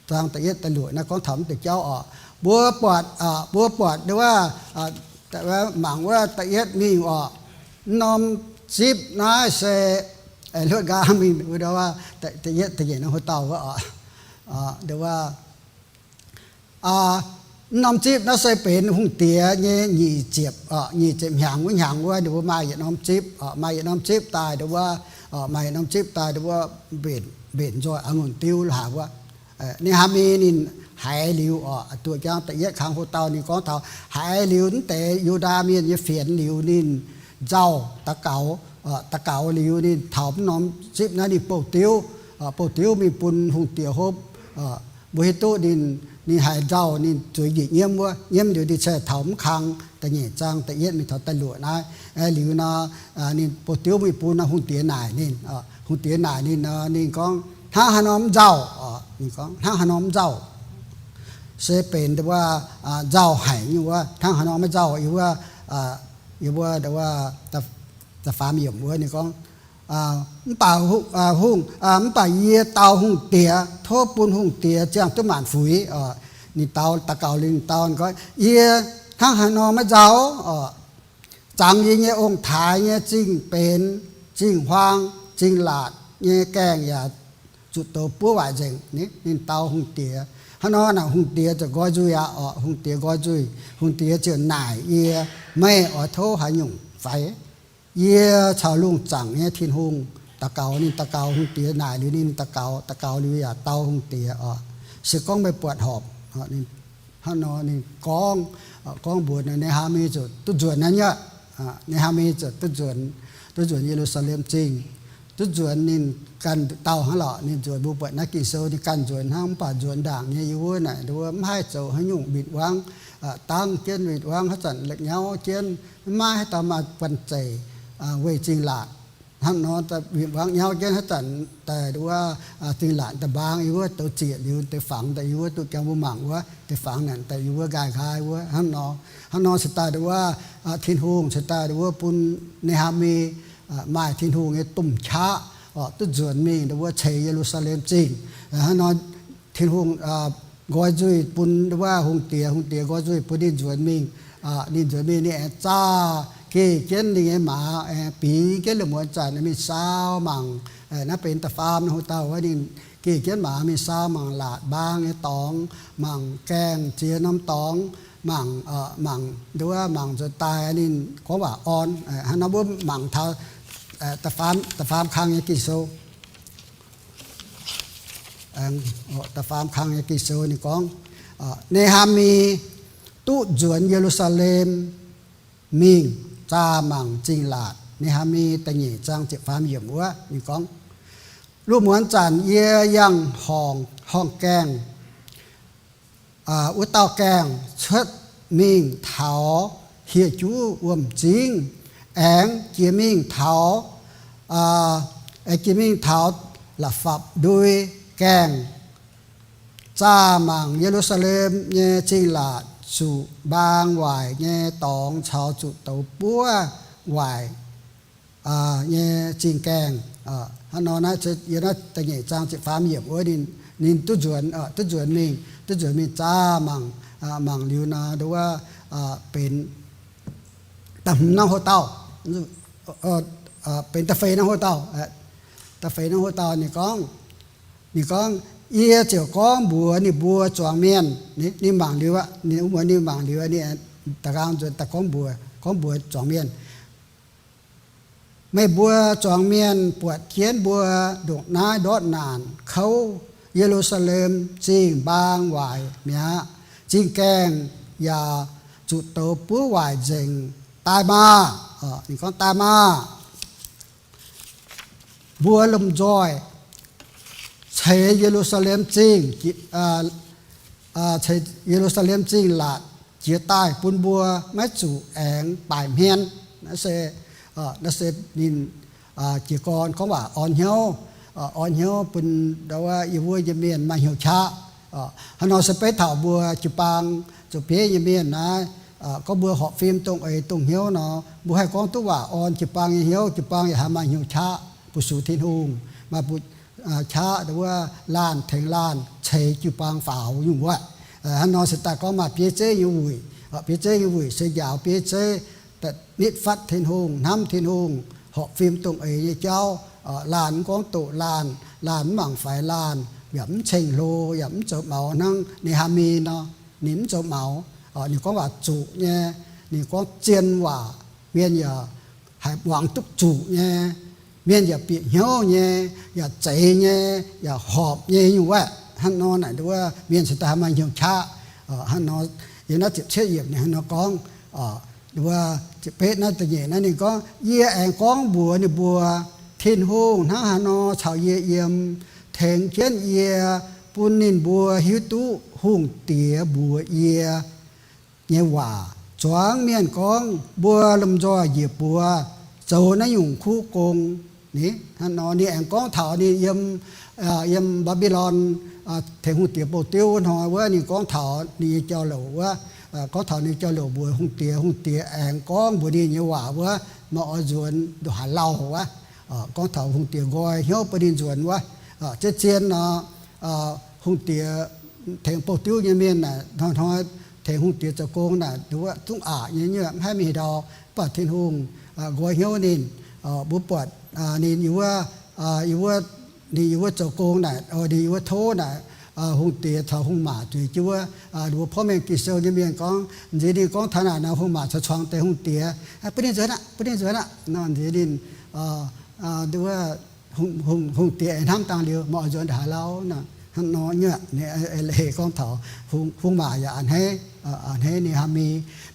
zaang da'yietv da'luoqc naaiv gorngv taux mv deix jauv oc. Mbuo buatc, mbuo buatc nduov, mangc wuov da'yietv mingh oc. Mv norm zipv naaiv se, hluotv nqaang mingh wuov, da'yietv da'nyeic norm hoc dauh wuov oc. Mv norm zipv naaiv se benx hungh diex nyei nyic ziepc, nyic ziepc hnyangx wuov hnyangx wuov, ninh mbuo maaih yietc norm zipv, maaih yietc norm zipv daaih nduov, maaih yietc norm zipv daaih nduov, mbenc nzoih a'ngunc diuv hlaax wuov. Ne^haa^mi ninh haiz liuz oc, duoh jangv da'yietv kangx hoc dauh ninh gorngv taux haiz liuz mv deix Yu^ndaa Mienh nyei fienx liuz ninh nzauh daux gaux, daux gaux liuz ninh taux mv norm zipv naaiv ninh bouh diuv, bouh diuv mingh bun hungh diex hopv. Mbuo hiuv duqv ninh, ninh haiz nzauh ninh zueiz njiec nyiemv wuov, nyiemv liuz ninh se taux mv kang da'nyeic zaang da'yietv mingh taux da'luoqc naaiv. Liuz nor, ninh bouh diuv mingh bun hungh diex naaic ninh. Hungh diex naaic ninh nor ninh gorngv, Hnangv haaix norm mv nzauh? Ninh gorngv, Hnangv haaix norm mv nzauh? Se benx nduov, nzauh haic nyei wuov. Hnangv haaix norm maiv nzauh? Yie wuov, yie wuov nduov, da'faam yiemc wuov ninh gorngv, Mv baac hungh, mv baac yie dau hungh diex, tov bun hungh diex ziangh duqv maanc fuix. Ninh daux, daux gaux liuz ninh dau gorngv, Yie hnangv haaix nor maiv nzauh? Zangx yie nyei ong-taaix nyei zingh benx zingh huaang, zingh laatc nyei gaengh yaac zuqc douz buov waaic nzengc. Ninh dau hungh diex. Hnangv nor naaic hungh diex ziouc nqoi nzuih aqv oc. Hungh diex nqoi nzuih. Hungh diex ziouc naaic yie, Meih oix tov haaix nyungc fai? Yie caux lungh zaangc nyei Tin-Hungh daux gaux. Ninh daux gaux, hungh diex naaic liuz ninh daux gaux, daux gaux liuz yaac dau hungh diex oc. Se gorngv meih buatc horpc, hnangv nor ninh gorngv, gorngv mbuox Ne^haa^mi ziouc duqv nzuonx hnangv nyei. Ne^haa^mi ziouc duqv nzuonx, duqv nzuonx Ye^lu^saa^lem Zingh. Duqv nzuonx ninh ganh dauh hnangv lorqc. Ninh nzuonx, mbuo buatc naaiv Ging-Sou ninh ganh nzuonx hnangv, mv baac nzuonx ndaangc nyei yie wuov naaic nduov mv haih zoux haaix nyungc, win-wangv, dangv jienv win-wangv, haaix zanc la'nyauv jienv, mv maaih haaix dauh maaih buonv-zeic weih zingh laatc. Hnangv nor win-wangv nyauv jienv, haaix zanc daaih nduov, zingh laatc daaih mbaang yie wuov, douz zieqc liuz deix fangx daaih yie wuov, duqv jangx mbuo mangc wuov, deix fangx naaic daaih yie wuov nqaai nqaai wuov. Hnangv nor, hnangv nor se daaih nduov, Tin-Hungh se daaih nduov bun Ne^haa^mi maaih Tin-Hungh nyei domh qaqv oc, duqv nzuonx mingh ndau wuov ceix Ye^lu^saa^lem Zingh. Hnangv nor Tin-Hungh nqoi nzuih bun ndau wuov hungh diex, hungh diex nqoi nzuih bun ninh nzuonx mingh. Ninh nzuonx mingh ninh aengx zaah geh jienv ninh nyei maaz, aengx bingx jienv lungh muonz zanc mingh saau mangc. Naaiv benx da'faam norm houx-dauh wuov, ninh geh jienv maaz mingh saau mangc laatc mbaang nyei dorngx, mangc gaengh ziex norm dorngx, mangc, mangc ndau wuov mangc nzuonx daaih ninh gorngv waac orn. Hnangv nor mbuo mangc taux da'faam kang nyei Ging-Sou. Da'faam kang nyei Ging-Sou ninh gorngv, Ne^haa^mi duqv nzuonx Ye^lu^saa^lem mingh zaah mangc zingh laatc. Ne^haa^mi da'nyeic zaang ziepc faam yiemc wuov ninh gorngv, Lungh muonz zanc yie yangh horngh gaengh, wuov dauh gaengh cuotv mingh taux hieh juv wuom-zingv, aengx jiex mingh taux, aengx jiex mingh taux La'fapc Ndui Gaengh, zaah mangc Ye^lu^saa^lem nyei zingh laatc, zuqc mbaang waaic nyei dorngx caux zuqc douz buov waaic nyei zingh gaengh. Hnangv nor naaiv, yiem naaiv da'nyeic zaang ziepc faam yiemc wuov, ninh duqv nzuonx, duqv nzuonx mingh, duqv nzuonx mingh zaah mangc, mangc liuz nor, ndau wuov benx da'hmz norm houx-dauh, benx da'feix norm houx-dauh, da'feix norm houx-dauh ninh gorngv, ninh gorngv, Yie ziouc gorngv mbuox ninh mbuo zuangx mienh, ninh mangc liuz aqv, ninh wuov muonz ninh mangc liuz, ninh da'nqaang nzuonx daaih gorngv mbuox, gorngv mbuox zuangx mienh, Meih mbuo zuangx mienh buatc jienv mbuo ndongc naaiv ndortv naanc kouv Ye^lu^saa^lem Zingh mbaang waaic mi'aqv. Zingh gaengh yaac zuqc douz buov waaic nzengc. Daaih maah! Ninh gorngv, Daaih maah! Mbuo lomh nzoih ceix Ye^lu^saa^lem Zingh, ceix Ye^lu^saa^lem Zingh laatc jiez daaih bun mbuo maiv zuqc aengx baaic hmien. Naaiv se, naaiv se ninh jiez gorn gorngv waac orn hnyouv, orn hnyouv bun ndau wuov yie mbuo nyei mienh maaih hnyouv qaqv. Hnangv nor se beiv taux mbuo jiu-baang zoux bieiv nyei mienh naaiv, gorngv mbuo horpc fim dongh eix dongh hnyouv nor, mbuo haih gorngv duqv waac orn jiu-baang nyei hnyouv, jiu-baang yaac haih maaih hnyouv qaqv bu sux Tin-Hungh, maaih bu qaqv ndau wuov laanh tengx laanh ceix jiu-baang faaux nyungc wuov. Hnangv nor se daaih gorngv maaih bieiv zeiv nyei wuic. Bieiv zeiv nyei wuic se njaaux bieiv zeiv da'nitv fatv Tin-Hungh, hnamv Tin-Hungh, horpc fim dongh eix nyei jauv. Laanh mv gorngv doqc laanh, laanh mv mangc faix laanh, yaac mv ceng-hlo, yaac mv zoux maux hnangv Ne^haa^mi nor. Ninh mv zoux maux, ninh gorngv waac zuqc nyei, ninh gorngv zien waac, mienh yaac haih muangx duqv zuqc nyei, mienh yaac bieqc hnyouv nyei, yaac zeiz nyei, yaac horpc nyei nyungc wuov. Hnangv nor naaic ndau wuov mienh cingx daaih haih maaih hnyouv qaqv. Hnangv nor yiem naaiv ziepc cietv yiemc ninh hnangv nor gorngv, ndau wuov ziepc betv naaiv da'nyeic naaiv ninh gorngv, Yie aengx gorngv mbuox ninh mbuo, Tin-Hungh hnangv haaix nor caux yie yiem, tengx jienv yie, bun ninh mbuo hiuv duqv hungh diex mbuox yie nyei waac. Zuangx mienh gorngv mbuo lomh nzoih njiec buoz zoux naaiv nyungc kuv gong. Ni, hnangv nor ninh aengx gorngv taux ninh yiem, yiem Mbaa^mbi^lon tengx hungh diex bouh diuv wuov hnoi wuov, ninh gorngv taux ninh nyei jauv-louc wuov, gorngv taux ninh jauv-louc mbuox hungh diex, hungh diex aengx gorngv mbuox ninh nyei waac wuov, maaih oix nzuonx ndongc haaix lauh wuov, gorngv taux hungh diex nqoi hnyouv bun ninh nzuonx wuov, zien-zien nor, hungh diex tengx bouh diuv nyei mienh naaic, hnoi-hnoi tengx hungh diex zoux gong naaic, nduov zungv aqc nyei nyuoqc, mv haih mingh heh ndau. Mv baac Tin-Hungh nqoi hnyouv ninh, mbuo buatc ninh yiem wuov, yiem wuov, ninh yiem wuov zoux gong naaic, ninh yiem wuov tov naaic, hungh diex caux hungh maac zueiz jienv wuov, ninh mbuo porv mengh Ging-Sou nyei mienh gorngv, nziex ninh gorngv taux naaic nor, hungh maac caux cuangx deix hungh diex, bun ninh nzuonx aqv, bun ninh nzuonx aqv nor, nziex ninh, nduov, hungh diex aengx hnamv dangh liuz, mv oix nzuonx ndongc haaix lauh nor. Hnangv nor nyuoqc, ninh eix leiz gorngv taux hungh maac yaac a'hneiv, a'hneiv Ne^haa^mi.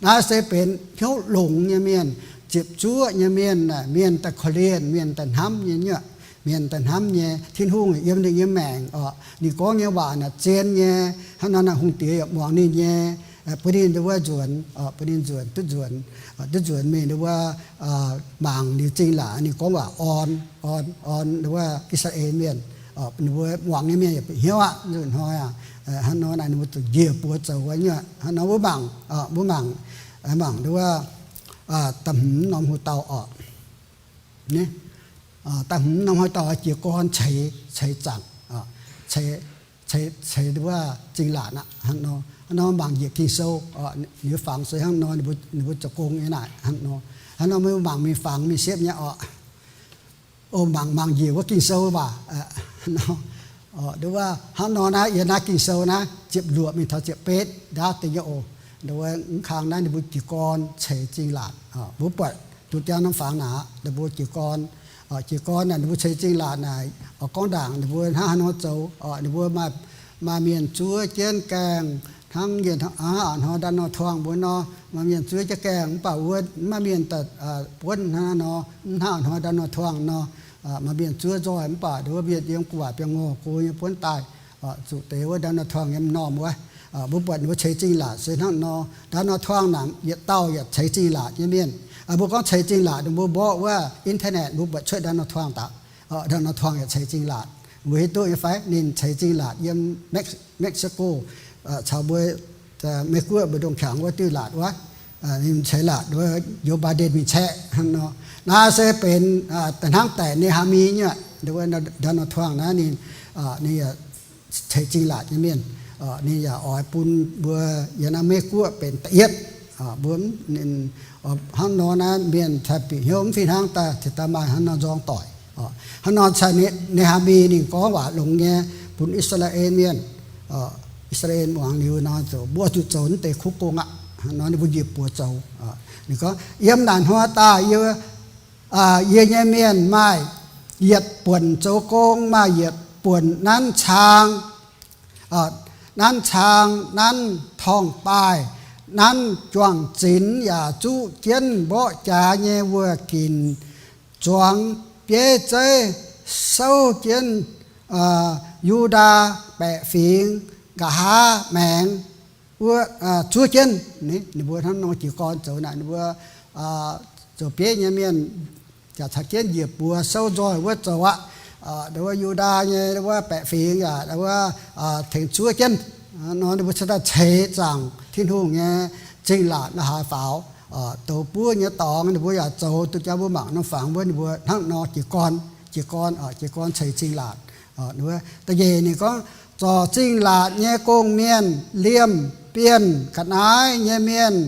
Naaiv se benx hnyouv longx nyei mienh, ziepc zuoqv nyei mienh, mienh daaih korv-lienh, mienh daaih hnamv nyei nyuoqc, mienh daaih hnamv nyei. Tin-Hungh yiem ninh nyei maengc oc, ninh gorngv nyei waac naaic zien nyei. Hnangv nor naaic hungh diex yaac muangx ninh nyei, bun ninh ndau wuov nzuonx, bun ninh nzuonx, duqv nzuonx, duqv nzuonx mingh ndau wuov, mangc liuz zingh laatc ninh gorngv waac orn, orn, orn ndau wuov I^saa^laa^en Mienh, ninh mbuo muangx nyei mienh yaac bieqc hnyouv aqv. Nzunc hnoi aqv, hnangv nor naaic ninh mbuo zuqc njiec buoz zoux wuov nyuoqc. Hnangv nor mbuo mangc, mbuo mangc, mangc ndau wuov da'hmz norm houx-dauh oc. Da'hmz norm haaix dauh jiez gorn ceix, ceix zaangc, ceix, ceix wuov zingh laatc aqv. Hnangv nor, hnangv nor mangc njiec Ging-Sou, ninh fangx se hnangv nor, ninh mbuo zoux gong nyei naaic hnangv nor. Hnangv nor mbuo mangc mingh fangx mingh siepv nyei oc. O, mangc, mangc njiec wuov Ging-Sou waac. Nduov wuov hnangv nor naaiv, yiem naaiv Ging-Sou naaiv ziepc luoqc mingh taux ziepc betv ndaauv deix nyei oc. Nduov wuov mv kang naaiv ninh mbuo jiez gorn ceix zingh laatc. Mbuo buatc duqv jangv norm fangx naaic, ninh mbuo jiez gorn, jiez gorn naaic ninh mbuo ceix zingh laatc naaic, gorngv ndaangc ninh mbuo hnangv haaix nor zoux. Ninh mbuo maaih, maaih mienh zuov jienv gaengh hnangv yie hnoi ndau nor tuangh mbuo nor, maaih mienh zuov jienv gaengh mv baac wuov mv maaih mienh daaih buonv hnangv nor, mv hnangv hnoi ndau nor tuangh nor, maaih mienh zuov nzoih mv baac nduov mienh yiem gu'nguaaic biangh ngorh go nyei buonv daaih, zuqc deix wuov ndau nor tuangh nyei m'normh wuov. Mbuo buatc ninh mbuo ceix zingh laatc se hnangv nor. Ndau nor tuangh naaic yietc dauh yaac ceix zingh laatc nyei mienh. Mbuo gorngv ceix zingh laatc, ninh mbuo mborqv wuov internet, mbuo buatc cuotv ndau nor tuangh daaih. Ndau nor tuangh yaac ceix zingh laatc. Mbuo hiuv duqv nyei fai? Ninh ceix zingh laatc yiem Mex-, Mexico caux mbuo Meiv Guoqv mbu'ndongx qangx wuov diuh laatc wuov, ninh ceix laatc wuov Joe Biden mingh caeqv hnangv nor. Naaiv se benx da'hnangv daic Ne^haa^mi nyei, ndau nor tuangh naaiv ninh, ninh yaac ceix zingh laatc nyei mienh. Ninh yaac oix bun mbuo yiem naaiv Meiv Guoqv benx da'yietv. Mbuo hnangv nor naaiv mienh cai bieqc hnyouv mv fih hnangv daaih, cingx daaih maaih hnangv nor nzorng doic. Hnangv nor cai Ne^haa^mi ninh gorngv waac longx nyei bun I^saa^laa^en Mienh. I^saa^laa^en muangx liuz nor, mbuo zuqc zoux naaiv deix kuv gong aqv. Nor ninh mbuo njiec buoz zoux. Ninh gorngv, yiem naaic hnoi daaih yie, yie nyei mienh maaih yietc buonc zoux gong, maaih yietc buonc nanv cang, nanv cang, nanv torngv-baaih, nanv juang-zinx, yaac zuqv jienv mborqv jaax nyei wuoz ginc, zuangx bieiv zeiv, souv jienv Yu^ndaa baeqc fingx, nqa'haav maengx wuov zuov jienv. Ninh mbuo hnangv nor jiez gorn zoux naaic, ninh mbuo zoux bieiv nyei mienh yaac caux jienv njiec buoz souv nzoih wuov zoux aqv. Wuov Yu^ndaa nyei wuov baeqc fingx yaac wuov tengx zuov jienv. Nor ninh mbuo cingx daaih ceix zaangc Tin-Hungh nyei zingh laatc la'haaix faaux. Douz buov nyei dorngx ninh mbuo yaac zoux duqv jauv. Mbuo mangc norm fangx wuov ninh mbuo hnangv nor jiez gorn, jiez gorn, jiez gorn ceix zingh laatc. Da'nyeic ninh gorngv, zorc zingh laatc nyei gong-mienh, liemh bienh ga'naaiv nyei mienh,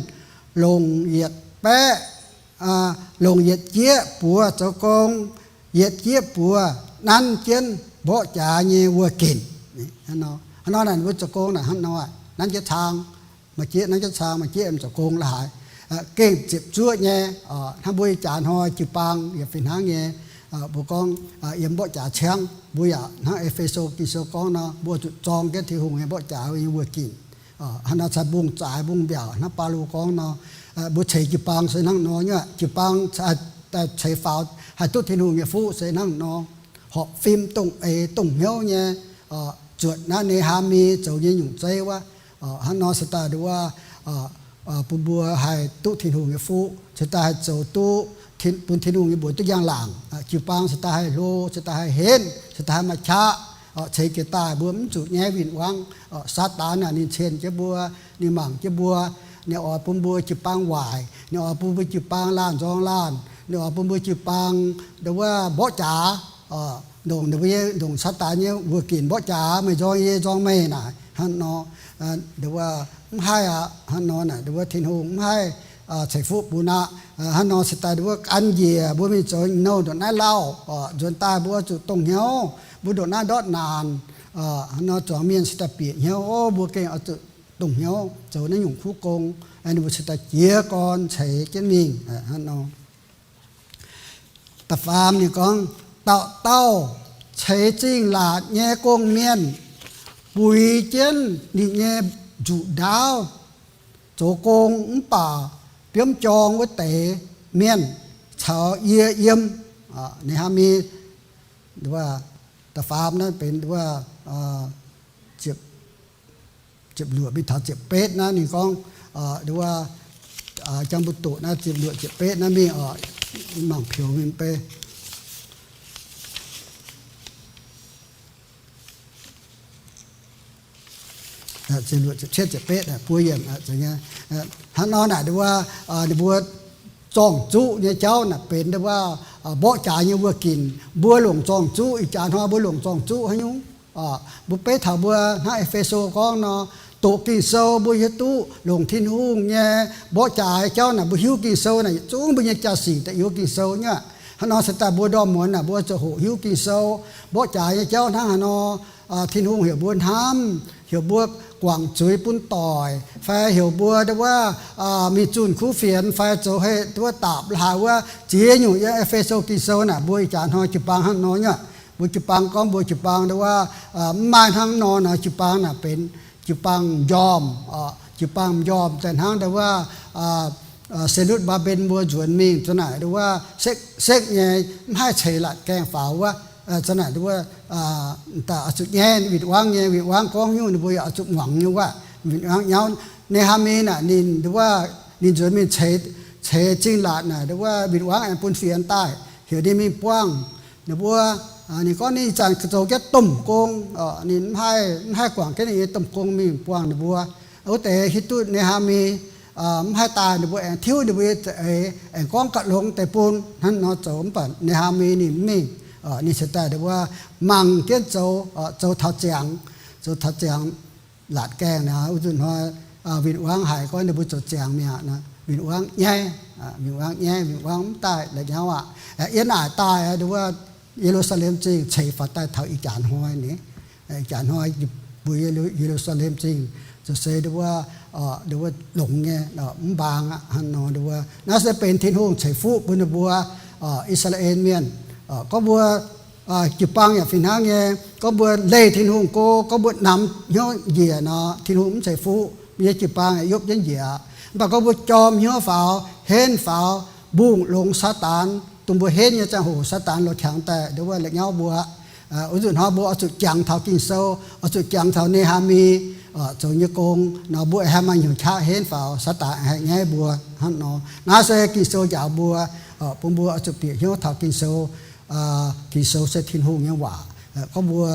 longc yietc baeqv, longc yietc jieqv buoz zoux gong, yietc jieqv buoz nanv jienv mborqv jaax nyei wuoz ginc. Hnangv nor naaic mbuo zoux gong naaic hnangv nor, nanv jienv cang, maaih jieqv nanv jienv cang, maaih jieqv yiem zoux gong la'haaix. Gengh ziepc zuoqv nyei. Hnangv mbuo ih jaax hnoi jiu-baang yaac fih hnangv nyei. Mbuo gorngv yiem mborqv jaax ciangv, mbuo yaac hnangv E^fe^so Ging-Sou gorngv nor, mbuo zuqc zorng jienv Tin-Hungh nyei mborqv jaax nyei wuoz ginc. Hnangv nor caux mbungv zaaix mbungv mbiaauc, hnangv Baulo gorngv nor, mbuo ceix jiu-baang se hnangv nor nyei. Jiu-baang ceix faaux haih duqv Tin-Hungh nyei fuqv se hnangv nor, horpc fim dongh eix dongh hnyouv nyei, zuotc naaiv Ne^haa^mi zoux nyei nyungc zeiv wuov. Hnangv nor se daaih nduov, bun mbuo haih duqv Tin-Hungh nyei fuqv, se daaih haih zoux duqv, bun Tin-Hungh nyei mbuox duqv njang-laangc. Jiu-baang se daaih haih hlo, se daaih haih henv, se daaih haih maaih qaqv. Ceix jiez daaih mbuo mv zuqc nyaiv win-wangv. Saadaan naaic ninh cien jienv mbuo, ninh mangc jienv mbuo, ninh oix bun mbuo jiu-baang waaic, ninh oix bun mbuo jiu-baang laanh nzorng laanh, ninh oix bun mbuo jiu-baang nduov mborqv jaax, ndongc, ndongc Saadaan nyei wuoz ginc mborqv jaax, meih nzorng yie, yie nzorng meih naaic. Hnangv nor, nduov mv haih aqv. Hnangv nor naaic nduov Tin-Hungh mv haih ceix fuqv bun aqv. Hnangv nor se daaih nduov gan njiec mbuo mingh zoux nouh ndongc naaiv lauh, nzuonx daaih mbuo zuqc dongh hnyouv, mbuo ndongc naaiv ndortv naanc. Hnangv nor zuangx mienh se daaih bieqc hnyouv, o, mbuo gengh oix zuqc dongh hnyouv zoux naaiv nyungc kuv gong. Ninh mbuo se daaih jiez gorn ceix jienv mingh. Hnangv nor, da'faam ninh gorngv, dauh dauh ceix zingh laatc nyei gong-mienh buix jienv ninh nyei nzuqc ndaauv zoux gong mv baac biomv jorng wuov deix mienh caux yie yiem. Ne^haa^mi, da'faam naaiv benx ziepc luoqc mingh taux ziepc betv naaiv ninh gorngv, wuov, jang mbuo doqc naaiv ziepc luoqc ziepc betv naaiv mingh oc, mangc piouc mingh bei. Ziepc luoqc ziepc cietv ziepc betv buo yiemc. Hnangv nor naaic wuov, ninh mbuo zorng-zuqv nyei jauv naaic benx wuov, mborqv jaax nyei wuoqc ginc. Mbuo longc zorng-zuqv, ih jaax hnoi mbuo longc zorng-zuqv haaix nyungc? Mbuo beiv taux mbuo hnangv E^fe^so gorngv nor, doqc Ging-Sou mbuo hiuv duqv longc Tin-Hungh nyei mborqv jaax nyei jauv naaic, mbuo hiuv Ging-Sou naaic, yietc zungv mbuo nyei jaa-sic daaih yiem Ging-Sou nyei aqv. Hnangv nor se daaih mbuo ndorm muonz naaic mbuo zuqc hoqc hiuv Ging-Sou. Mborqv jaax nyei jauv hnangv haaix nor, Tin-Hungh heuc mbuo hnamv, heuc mbuo guangc zuiz bun doic, fai heuc mbuo nduov wuov mingh zunh kuv fienx, fai zoux heh nduov wuov daapc laaix wuov ziex nyungc yiem E^fe^so Ging-Sou naaic, mbuo ih jaax hnoi jiu-baang hnangv nor nyei aqv. Mbuo jiu-baang gorngv mbuo jiu-baang nduov wuov mv maaih hnangv nor nor jiu-baang naaic benx jiu-baang m'njormh, jiu-baang m'njormh daaih hnangv nduov wuov Se^lutv^mbaa^mben mbuo nzuonx mingh za'naaic nduov wuov sekv-sekv nyei, mv haih ceix laatc gaengh faaux wuov, za'naaic nduov wuov daaih oix zuqc nyaiv win-wangv nyei, win-wangv gorngv nyungc ninh mbuo yaac oix zuqc muangx nyei wuov. Win-wangv nyauv. Ne^haa^mi naaic ninh nduov wuov ninh nzuonx mingh ceix, ceix zingh laatc naaic nduov wuov win-wangv aengx bun fienx daaih, heuc ninh mingh buangh ninh mbuo. Ninh gorngv ninh ih zanc zoux jienv domh gong, ninh mv haih, mv haih guangc jienv ninh nyei domh gong mingh buangh ninh mbuo. Wuov deix hiuv duqv Ne^haa^mi mv haih daaih, ninh mbuo aengx tiuv ninh mbuo nyei za'eix, aengx gorngv gauh longx deix bun hnangv nor zoux. Mv baac Ne^haa^mi ninh mv mingh. Ninh se daaih nduov wuov mangc jienv zoux, zoux taux ziangx, zoux taux ziangx laatc gaengh naaic. Wuov nzunc hnoi win-wangv haiz gorngv ninh mbuo zoux ziangx mi'aqv. Win-wangv nyaiv, win-wangv nyaiv, win-wangv mv daaih la'nyauv aqv. Yiem naaic daaih nduov wuov Ye^lu^saa^lem Zingh ceix faaux daaih taux ih jaax hnoi ni. Ih jaax hnoi mbuo Ye^lu^saa^lem Zingh zoux se nduov wuov, nduov wuov longx nyei, mv mbaang aqv. Hnangv nor nduov wuov naaiv se benx Tin-Hungh ceix fuqv bun ninh mbuo I^saa^laa^en Mienh. Gorngv mbuo jiu-baang yaac fih hnangv nyei. Gorngv mbuo leih Tin-Hungh go, gorngv mbuo namx hnyouv njiec nor, Tin-Hungh mv ceix fuqv, mbuo nyei jiu-baang yaac yopv jienv njiec aqv. Mv baac gorngv mbuo jorm hnyouv faaux, henv faaux, mbungh longx Saadaan, dongh mbuo henv nyei ziangh hoc Saadaan lorz qangx daaih nduov wuov la'nyauv mbuo. Wuov nzunc hnoi mbuo oix zuqc jangx taux Ging-Sou, oix zuqc jangx taux Ne^haa^mi zoux nyei gong nor, mbuo haih maaih hnyouv qaqv henv faaux, Saadaan haih nyaiv mbuo hnangv nor. Naaiv se Ging-Sou njaaux mbuo, bun mbuo oix zuqc bieqc hnyouv taux Ging-Sou. Ging-Sou se Tin-Hungh nyei waac. Gorngv mbuo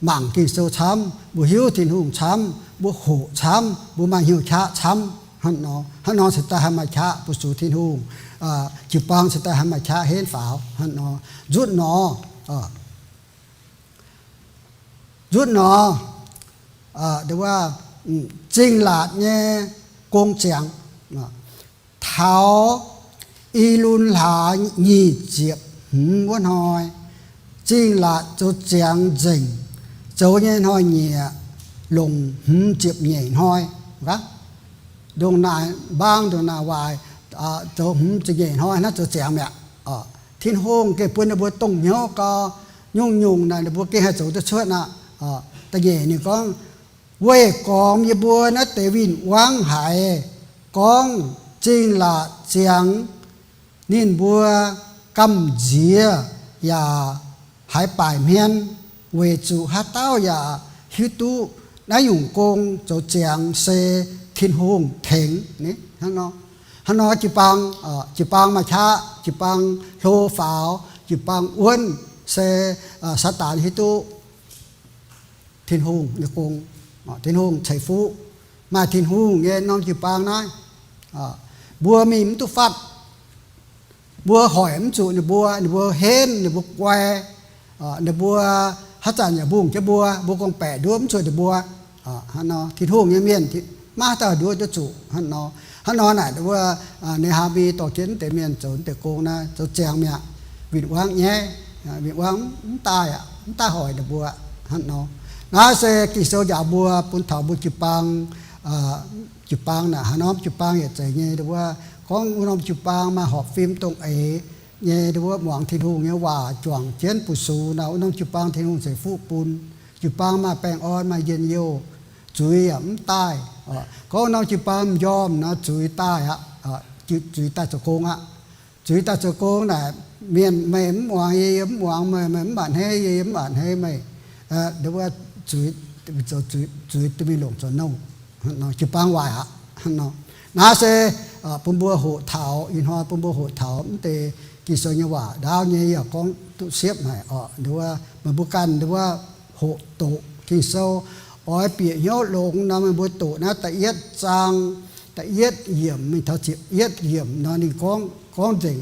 mangc Ging-Sou camv, mbuo hiuv Tin-Hungh camv, mbuo hoqc camv, mbuo maaih hnyouv qaqv camv hnangv nor, hnangv nor se daaih haih maaih qaqv fu-sux Tin-Hungh. Jiu-baang se daaih haih maaih qaqv henv faaux hnangv nor. Nzutv nor, nzutv nor, nduov wuov zingh laatc nyei gong ziangx. Taux I^lun hlaax nyic ziepc hmz wuov hnoi, zingh laatc zoux ziangx nzengc. Zoux nyei hnoi-nyieqc longc hmz ziepc nyeic hnoi. Ndongc naaic mbaang ndongc naaic waaic, zoux hmz ziepc nyeic hnoi naaiv zoux ziangx mi'aqv. Tin-Hungh gengh bun ninh mbuo dongh hnyouv gau, nyungc-nyungc naaic ninh mbuo gengh haih zoux duqv cuotv aqv. Da'nyeic ninh gorngv, weih gormx yie mbuo naaiv deix win-wangv haic, gorngv zingh laatc ziangx ninh mbuo gamh nziex yaac haiz baaic hmien, weic zuqc haaix dauh yaac hiuv duqv naaiv nyungc gong zoux ziangx se Tin-Hungh tengx. Hnangv nor jiu-baang, jiu-baang maaih qaqv, jiu-baang hlo faaux, jiu-baang wuonv se Saadaan hiuv duqv Tin-Hungh nyei gong. Tin-Hungh ceix fuqv. Maaih Tin-Hungh nyei norm jiu-baang naaiv, mbuo mingh mv duqv fatv. Mbuo hoic mv zuqc ninh mbuo, ninh mbuo henv, ninh mbuo guai, ninh mbuo haaix zanc yaac mbungh jienv mbuo, mbuo gorngv-baeqc nduov mv zuqc ninh mbuo. Hnangv nor Tin-Hungh nyei mienh maiv dauh nduov duqv zuqc hnangv nor. Hnangv nor naaic wuov Ne^haa^mi dorh jienv deix mienh zoux deix gong naaiv zoux ziangx mi'aqv. Win-wangv nyaiv, win-wangv mv daaih aqv, mv daaih hoic ninh mbuo hnangv nor. Naaiv se Ging-Sou njaaux mbuo bun taux mbuo jiu-baang, jiu-baang naaic haaix norm jiu-baang yietc zeiz nyei nduov wuov, gorngv wuov norm jiu-baang maaih horpc fim dongh eix nyei nduov wuov, muangx Tin-Hungh nyei waac juangc jienv fu-sux nor, wuov norm jiu-baang Tin-Hungh ceix fuqv bun. Jiu-baang maaih baengh orn, maaih njien-youh, zuiz yaac mv daaih. Gorngv norm jiu-baang m'njormh nor, zuiz daaih aqv. Zuiz daaih zoux gong aqv. Zuiz daaih zoux gong naaic, mienh meih mv muangx yie, yie mv muangx meih, meih mv a'hneiv yie, yie mv a'hneiv meih. Nduov wuov zuiz, zuiz duqv mingh longc zoux nouh. Jiu-baang waaic aqv. Naaiv se bun mbuo hoqc taux, ih hnoi bun mbuo hoqc taux mv deix Ging-Sou nyei waac ndaauv nyei yaac gorngv duqv siepv haic oc. Nduov wuov meih mbuo ganh nduov wuov hoqc doqc Ging-Sou, oix bieqc hnyouv longx nor, meih mbuo doqc naaiv da'yietv zaang, yietv yiemc mingh taux ziepc yietv yiemc nor ninh gorngv, gorngv nzengc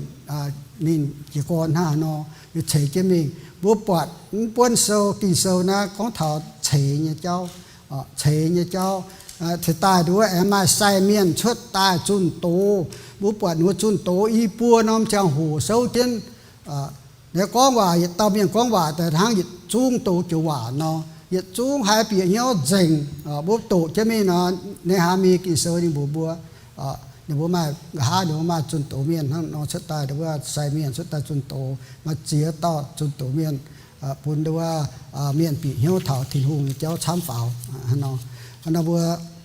ninh jiez gorn hnangv haaix nor, ninh ceix jienv mingh. Mbuo buatc mv buonv sou, Ging-Sou naaiv gorngv taux ceix nyei jauv, ceix nyei jauv. Ceix daaih nduov aengx maaih sai mienh cuotv daaih zunh doz. Mbuo buatc ninh mbuo zunh doz i buo norm ziangh hoc souv jienv. Ninh gorngv waac, yietc dauh mienh gorngv waac daaih hnangv yietc zungv douz joux waac nor, yietc zungv haih bieqc hnyouv nzengc. Mbuo doqc jienv mingh nor, ninh hnangv mingh Ging-Sou ninh mbuox mbuo, ninh mbuo maaih nqa'haav ninh mbuo maaih zunh doz mienh hnangv nor cuotv daaih, nduov sai mienh cuotv daaih zunh doz, maaih ziex dauh zunh doz mienh, bun nduov mienh bieqc hnyouv taux Tin-Hungh nyei jauv camv faaux. Hnangv nor mbuo